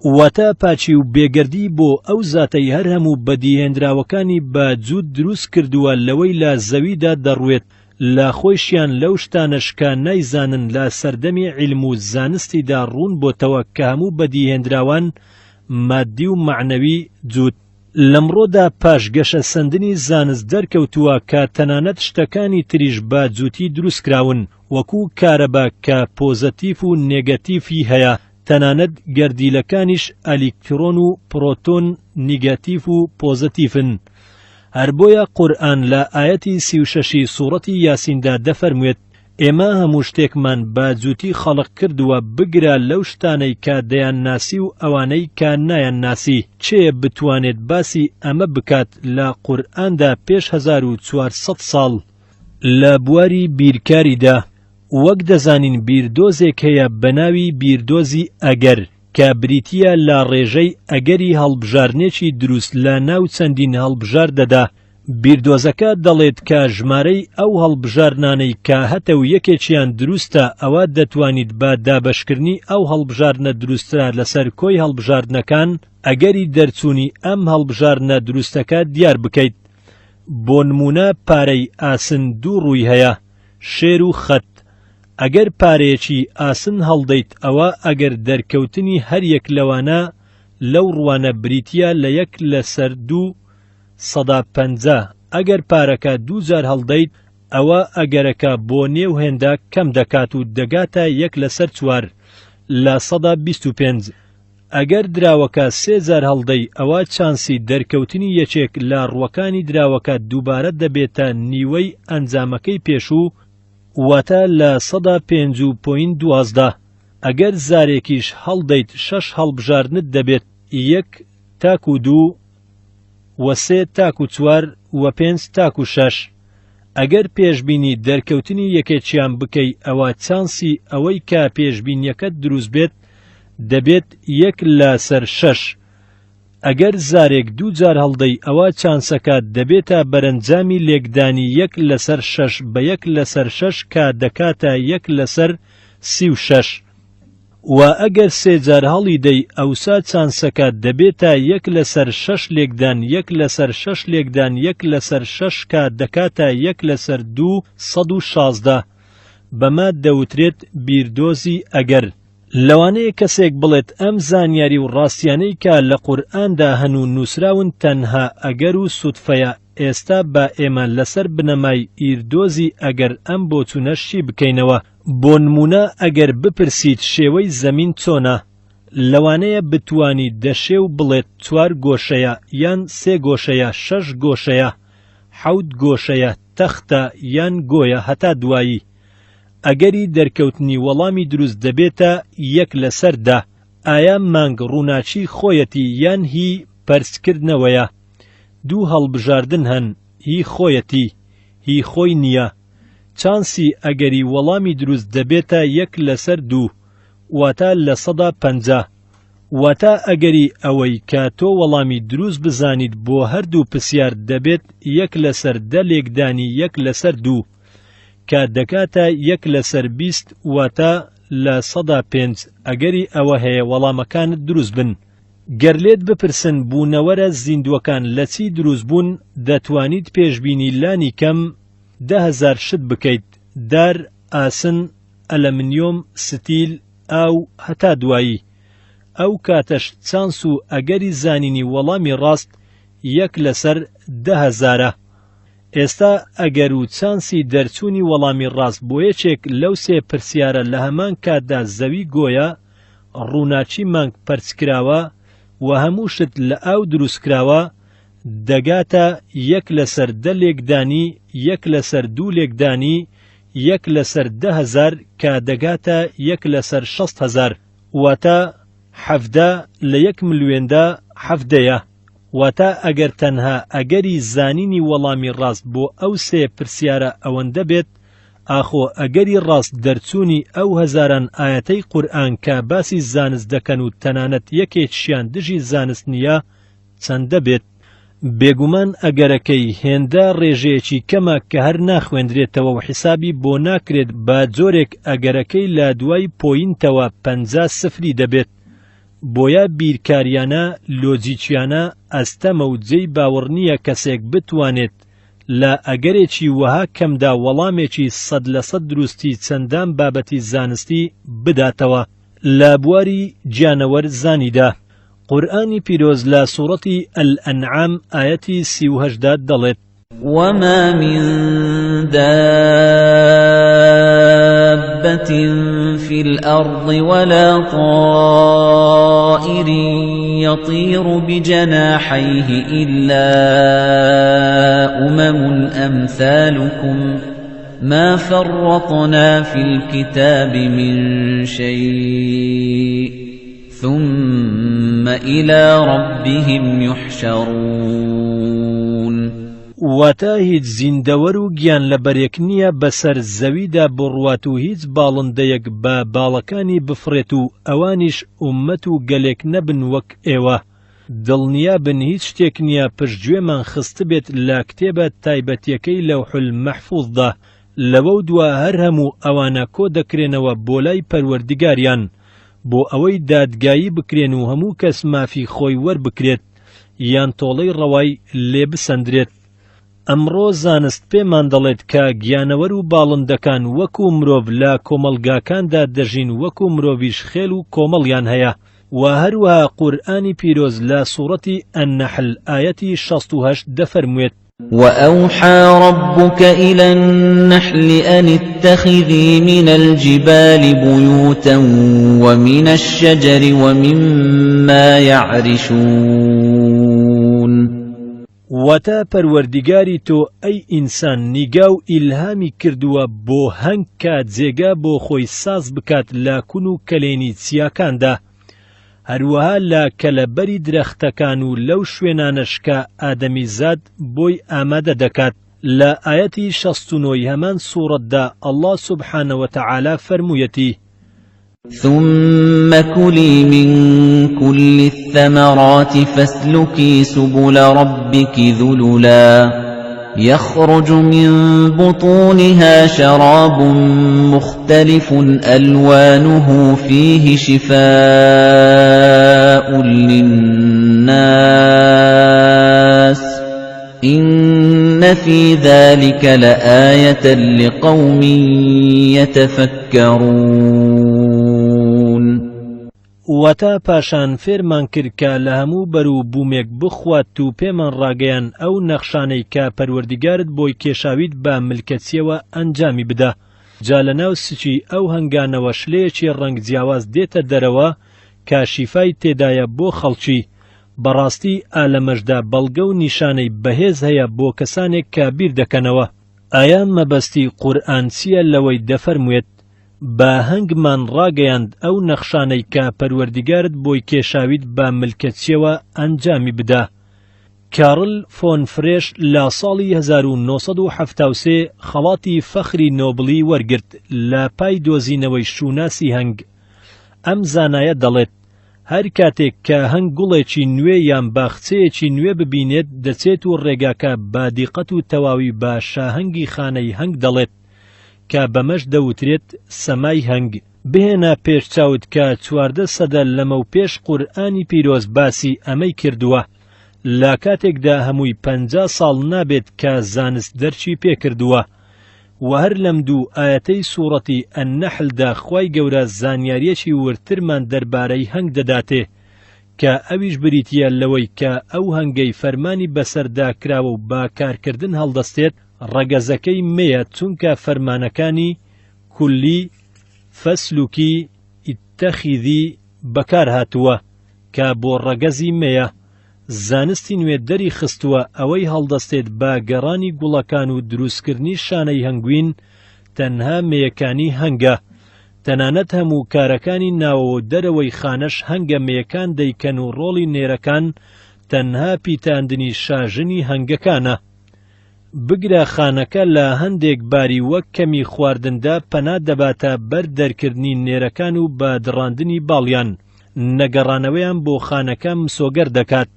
واتە پاکی و بێگەردی بۆ ئەو زاتەی هەر هەموو بەدیهێنراوەکانی بە جووت دروست کردووە لەوەی لە زەویدا دەڕوێت لە خۆیشیان لەو شتانەش کە نایزانن لە سەردەمی عیلم و زانستیدا ڕوون بۆتەوە کە هەموو بەدیهێنراوان مادی و مەعنەوی جووت لەمڕۆدا پاش گەشەسەندنی زانست دەرکەوتووە کە تەنانەت شتەکانی تریش بە جووتی دروستکراون وەکو کارەبا کە پۆزەتیف و نێگەتیفی هەیە تەنانەت گەردیلەکانیش ئەلیکترۆن و پرۆتۆن نیگەتیف و پۆزەتیفن. هەر بۆیە قورئان لە ئایەتی 36 ی سوڕەتی یاسیندا دەفەرموێت، ئێمە هەموو شتێکمان بە جووتی خەڵق کردووە بگرە لەو شتانەی کە دەیانناسی و ئەوانەی کە نایانناسی، کێ بتوانێت باسی ئەمە بکات لە قورئاندا پێش 1400 ساڵ؟ لە بواری بیرکاریدا وەک دەزانین بیردۆزێک هەیە بەناوی بیردۆزی ئەگەر کە بریتییە لە ڕێژەی ئەگەری هەڵبژاردنێکی دروست لە ناو چەندین هەڵبژاردەدا. بیردۆزەکە دەڵێت کە ژمارەی ئەو هەڵبژاردنانەی کە هەتە و یەکێکیان دروستە ئەوە دەتوانیت بە دابەشکردنی ئەو هەڵبژاردنە دروستە لەسەر کۆی هەڵبژاردنەکان ئەگەری دەرچوونی ئەم هەڵبژاردنە دروستەکە دیار بکەیت. بۆنموونە پارەی ئاسن دوو ڕووی هەیە، شێر و خەت. ئەگەر پارەیەکی ئاسن هەڵدەیت ئەوا ئەگەر دەرکەوتنی هەریەک لەوانە لەو ڕووانە بریتییە لە یەک لەسەر 2% ئەگەر پارەکە دوو جار هەڵدەیت ئەوا ئەگەرەکە بۆ نێو هێندە کەم دەکات و دەگاتە یەک لەسەر 4%، 25. ئەگەر دراوەکە سێ جار هەڵدەی ئەوا چانسی دەرکەوتنی یەکێک لە ڕووەکانی دراوەکە دووبارە دەبێتە نیوەی ئەنجامەکەی پێشوو واتە لە 5 point 12. ئەگەر زارێکیش هەڵدەیت شەش هەڵبژاردنت دەبێت یەک تاکو دوو و سێ تاکو چوار و پێنج تاکو شەش. ئەگەر پێشبینی دەرکەوتنی یەکێکیان بکەی ئەوا چانسی ئەوەی کە پێشبینیەکەت دروست بێت دەبێت یەک لەسەر شەش. ئەگەر زارێک دوو جار هەڵدەی ئەوا چانسەکە دەبێتە بەرەنجامی لێکدانی یەک لەسەر شەش بە یەک لەسەر شەش کە دەکاتە یەک لەسەر 36. وە ئەگەر سێ جار هەڵی دەی ئەوسا چانسەکە دەبێتە یەک لەسەر شەش لێکدان یەک لەسەر شەش لێکدان یەک لەسەر شەش کە دەکاتە یەک لەسەر 216. بەمە دەوترێت بیردۆزی ئەگەر. لەوانەیە کەسێک بڵێت ئەم زانیاری و ڕاستیانەی کە لە قورئاندا هەن و نووسراون تەنها ئەگەر و سودفەیە، ئێستا با ئێمە لەسەر بنەمای ئیردۆزی ئەگەر ئەم بۆچوونە شی بکەینەوە. بۆنموونە ئەگەر بپرسیت شێوەی زەمین چۆنە؟ لەوانەیە بتوانی دەشێ و بڵێت چوار گۆشەیە یان سێ گۆشەیە شەش گۆشەیە حەوت گۆشەیە تەختە یان گۆیە هەتا دوایی. ئەگەری دەرکەوتنی وەڵامی دروست دەبێتە یەک لەسەر دە. ئایا مانگ ڕووناکی خۆیەتی یان هی پەرچکردنەوەیە؟ دوو هەڵبژاردن هەن، هی خۆیەتی، هی خۆی نییە. چانسی ئەگەری وەڵامی دروست دەبێتە یەک لەسەر دوو، واتە 50%. واتە ئەگەری ئەوەی کە تۆ وەڵامی دروست بزانیت بۆ هەردوو پرسیار دەبێت یەک لەسەر دە لێکدانی یەک لەسەر دوو، کە دەکاتە یەک لەسەر 20 واتە 5% ئەگەری ئەوە هەیە وەڵامەکانت دروست بن. گەر لێت بپرسن بوونەوەرە زیندووەکان لە چی دروست بوون، دەتوانیت پێشبینی لانی کەم 10,000 شت بکەیت، دار، ئاسن، ئەلەمنیۆم، ستیل، ئاو، هەتا دوایی. ئەو کاتەش چانس و ئەگەری زانینی وەڵامی ڕاست یەک لەسەر دە هەزارە. ئێستا ئەگەر و چانسی دەرچوونی وەڵامی ڕاست بۆ یەکێک لەو سێ پرسیارە لە هەمان کاتدا زەوی گۆیە، ڕووناکی مانگ پەرچکراوە و هەموو شت لە ئاو دروستکراوە، دەگاتە یەک لەسەر دە لێکدانی یەک لەسەر دوو لێکدانی یەک لەسەر 10,000 کە دەگاتە یەک لەسەر 60,000 واتە 17 لە یەک ملیۆندا حەڤدەیە. واتە ئەگەر تەنها ئەگەری زانینی وەڵامی ڕاست بۆ ئەو سێ پرسیارە ئەوەندە بێت، ئاخۆ ئەگەری ڕاست دەرچوونی ئەو هەزاران ئایەتەی قورئان کە باسی زانست دەکەن و تەنانەت یەکێکیشیان دژی زانست نییە چەندە بێت؟ بێگومان ئەگەرەکەی هێندە ڕێژەیەکی کەمە کە هەر ناخوێندرێتەوە و حیسابی بۆ ناکرێت بە جۆرێک ئەگەرەکەی لە دوای point ەوە 50 سفری دەبێت. بۆیە بیرکاریانە، لۆجیکیانە، ئەستەمە و جێی باوەڕ نییە کەسێک بتوانێت لە ئەگەرێکی وەها کەمدا وەڵامێکی سەد لە سەد دروستی چەندان بابەتی زانستی بداتەوە لە بواری گیانەوەر زانیدا. قورئانی پیرۆز لە سوڕەتی الانعام ئایەتی 38 دا دەڵێت. وما من دابة في الأرض ولا طائر يطير بجناحيه إلا أمم أمثالكم ما فرطنا في الكتاب من شيء ثم إلى ربهم يحشرون. واتە هیچ زیندەوەر و گیانلەبەرێک نییە بەسەر زەویدا بڕوات و هیچ باڵندەیەک بە باڵەکانی بفڕێت و ئەوانیش ئوممەت و گەلێک نەبن وەک ئێوە. دڵنیابن هیچ شتێک نییە پشتگوێمان خستبێت لە کتێبە تایبەتیەکەی لەوح المەحفوظدا، لەوەودوا هەر هەموو ئەوانە کۆدەکرێنەوە بۆ لای پەروەردگاریان بۆ ئەوەی دادگایی بکرێن و هەموو کەس مافی خۆی وەربکرێت یان تۆڵەی ڕەوای لێ بسەندرێت. ئەمڕۆ زانست پێمان دەڵێت کە گیانەوەر و باڵندەکان وەکو مرۆڤ لە کۆمەڵگاکاندا دەژین وەکو مرۆڤیش خێل و کۆمەڵیان هەیە وە هەروەها قورئانی پیرۆز لە سوڕەتی النحل ئایەتی 68 دەفەرموێت. وأوحى ربك إلى النحل أن اتخذي من الجبال بيوتا ومن الشجر ومما يعرشون. واتە، پەروەردیگاری تۆ ئەی ئینسان نیگا و ئیلهامی کردووە بۆ هەنگ کە جێگا بۆ خۆی ساز بکات لە کون و کەلێنی چیاکاندا، هەروەها لە کەلەبەری درەختەکان و لەو شوێنانەش کە ئادەمیزاد بۆی ئامادە دەکات. لە ئایەتی 69 ی هەمان سوڕەتدا اللە سبحانە وتعالی فەرموویەتی. ثم كلي من كل الثمرات فاسلكي سبل ربك ذللا يخرج من بطونها شراب مختلف ألوانه فيه شفاء للناس إن في ذلك لآية لقوم يتفکرون. واتە، پاشان فێرمان کرد کە لە هەموو بەر و بوومێک بخوات و پێمان ڕاگەیان ئەو نەخشانەی کە پەروەردیگارت بۆی کێشاویت بە ملکەچیەوە ئەنجامی بدە، جا لە ناو سکی ئەو هەنگانەوە شلەیەکی ڕەنگ جیاواز دێتە دەرەوە کە شیفای تێدایە بۆ خەڵکی، بەڕاستی ئا لەمەشدا بەڵگە و نیشانەی بەهێز هەیە بۆ کەسانێک کە بیر دەکەنەوە. ئایا مەبەستی قورئان چییە لەوەی دەفەرموێت، بە هەنگمان ڕاگەیاند ئەو نەخشانەی کە پەروەردیگارت بۆی کێشاویت بە ملکەچیەوە ئەنجامی بدە؟ کارل فۆن فرێش لە ساڵی 1973 خەڵاتی فەخری نۆبڵی وەرگرت لە پای دۆزینەوەی شووناسی هەنگ. ئەم زانایە دەڵێت، هەر کاتێک کە هەنگ گوڵێکی نوێ یان باخچەیەکی نوێ ببینێت دەچێت و ڕێگاکە بە دیقەت و تەواوی بە شاهەنگی خانەی هەنگ دەڵێت کە بەمەش دەوترێت سەمای هەنگ. بهێنە پێش چاوت کە 14 سەدە لەمەوپێش قورئانی پیرۆز باسی ئەمەی کردووە لە کاتێکدا هەمووی 50 ساڵ نابێت کە زانست دەرکی پێکردووە. وە هەر لەم دوو ئایەتەی سوڕەتی النحل دا خوای گەورە زانیاریەکی وردترمان دەربارەی هەنگ دەداتێ کە ئەویش بریتیە لەوەی کە ئەو هەنگەی فەرمانی بەسەردا کراوە و بە کارکردن هەڵدەستێت ڕەگەزەکەی مێیە چونکە فەرمانەکانی، کلی، فاسلکی، اتخذی، بەکار هاتووە کە بۆ ڕەگەزی مێیە. زانستی نوێ دەری خستووە ئەوەی هەڵدەستێت بە گەڕانی گوڵەکان و دروستکردنی شانەی هەنگوین تەنها مێیەکانی هەنگە، تەنانەت هەموو کارەکانی ناوەوە و دەرەوەی خانەش هەنگە مێیەکان دەیکەن و ڕۆڵی نێرەکان تەنها پیتاندنی شاژنی هەنگەکانە. بگرە خانەکە لە هەندێک باری وەک کەمی خواردندا پەنا دەباتە بەر دەرکردنی نێرەکان و بە دڕاندنی باڵیان نەگەڕانەوەیان بۆ خانەکە مسۆگەر دەکات.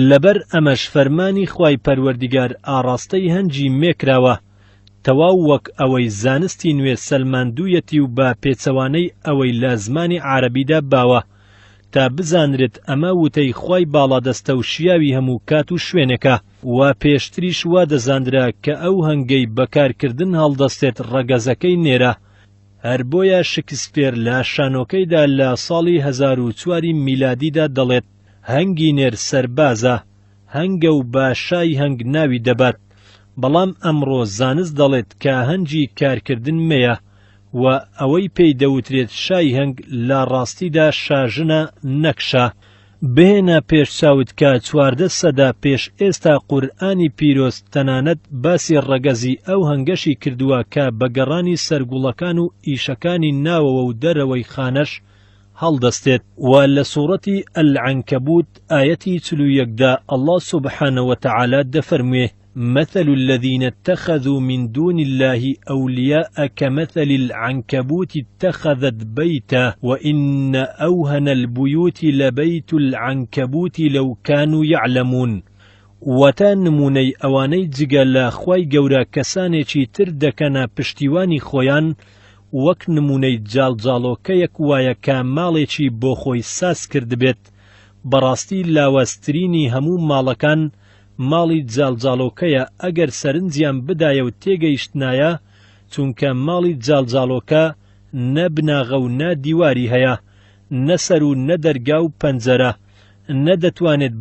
لەبەر ئەمەش فەرمانی خوای پەروەردیگار ئاڕاستەی هەنگی مێ کراوە، تەواو وەک ئەوەی زانستی نوێ سەلماندوویەتی و بە پێچەوانەی ئەوەی لە زمانی عارەبیدا باوە، تا بزانرێت ئەمە وتەی خوای باڵادەستە و شیاوی هەموو کات و شوێنێکە. وە پێشتریش وا دەزانرا کە ئەو هەنگەی بە کارکردن هەڵدەستێت ڕەگەزەکەی نێرە، هەر بۆیە شکسپێر لە شانۆکەیدا لە ساڵی 1004 ی میلادیدا دەڵێت هەنگی نێر سەربازە، هەنگە و بە شای هەنگ ناوی دەبات، بەڵام ئەمڕۆ زانست دەڵێت کە هەنگی کارکردن مێیە و ئەوەی پێی دەوترێت شای هەنگ لە ڕاستیدا شاژنە نەک شا. بهێنە پێش چاوت کە 14 سەدە پێش ئێستا قورئانی پیرۆز تەنانەت باسی ڕەگەزی ئەو هەنگەشی کردووە کە بە گەڕانی سەر گوڵەکان و ئیشەکانی ناوەوە و دەرەوەی خانەش هەڵدەستێت. وە لە سوڕەتی العنکبوت ئایەتی 41 دا اللە سبحانە وتعالی دەفەرموێ. مثل الذین اتخذوا من دون اللە اولیاء کمثل العنکبوت اتخذت بیتا وان اوهن البیوت لبیت العنکبوت لو کانوا یعلمون واتە نموونەی ئەوانەی جگە لە خوای گەورە کەسانێکی تر دەکەنە پشتیوانی خۆیان وەک نموونەی جاڵجاڵۆکەیەک وایە کە ماڵێکی بۆ خۆی ساز کردبێت بەڕاستی لاوازترینی هەموو ماڵەکان ماڵی جاڵجاڵۆکەیە ئەگەر سەرنجیان بدایە و تێگەیشتنایە چونکە ماڵی جاڵجاڵۆکە نە بناغە و نە دیواری هەیە نە سەر و نە دەرگا و پەنجەرە نە دەتوانێت.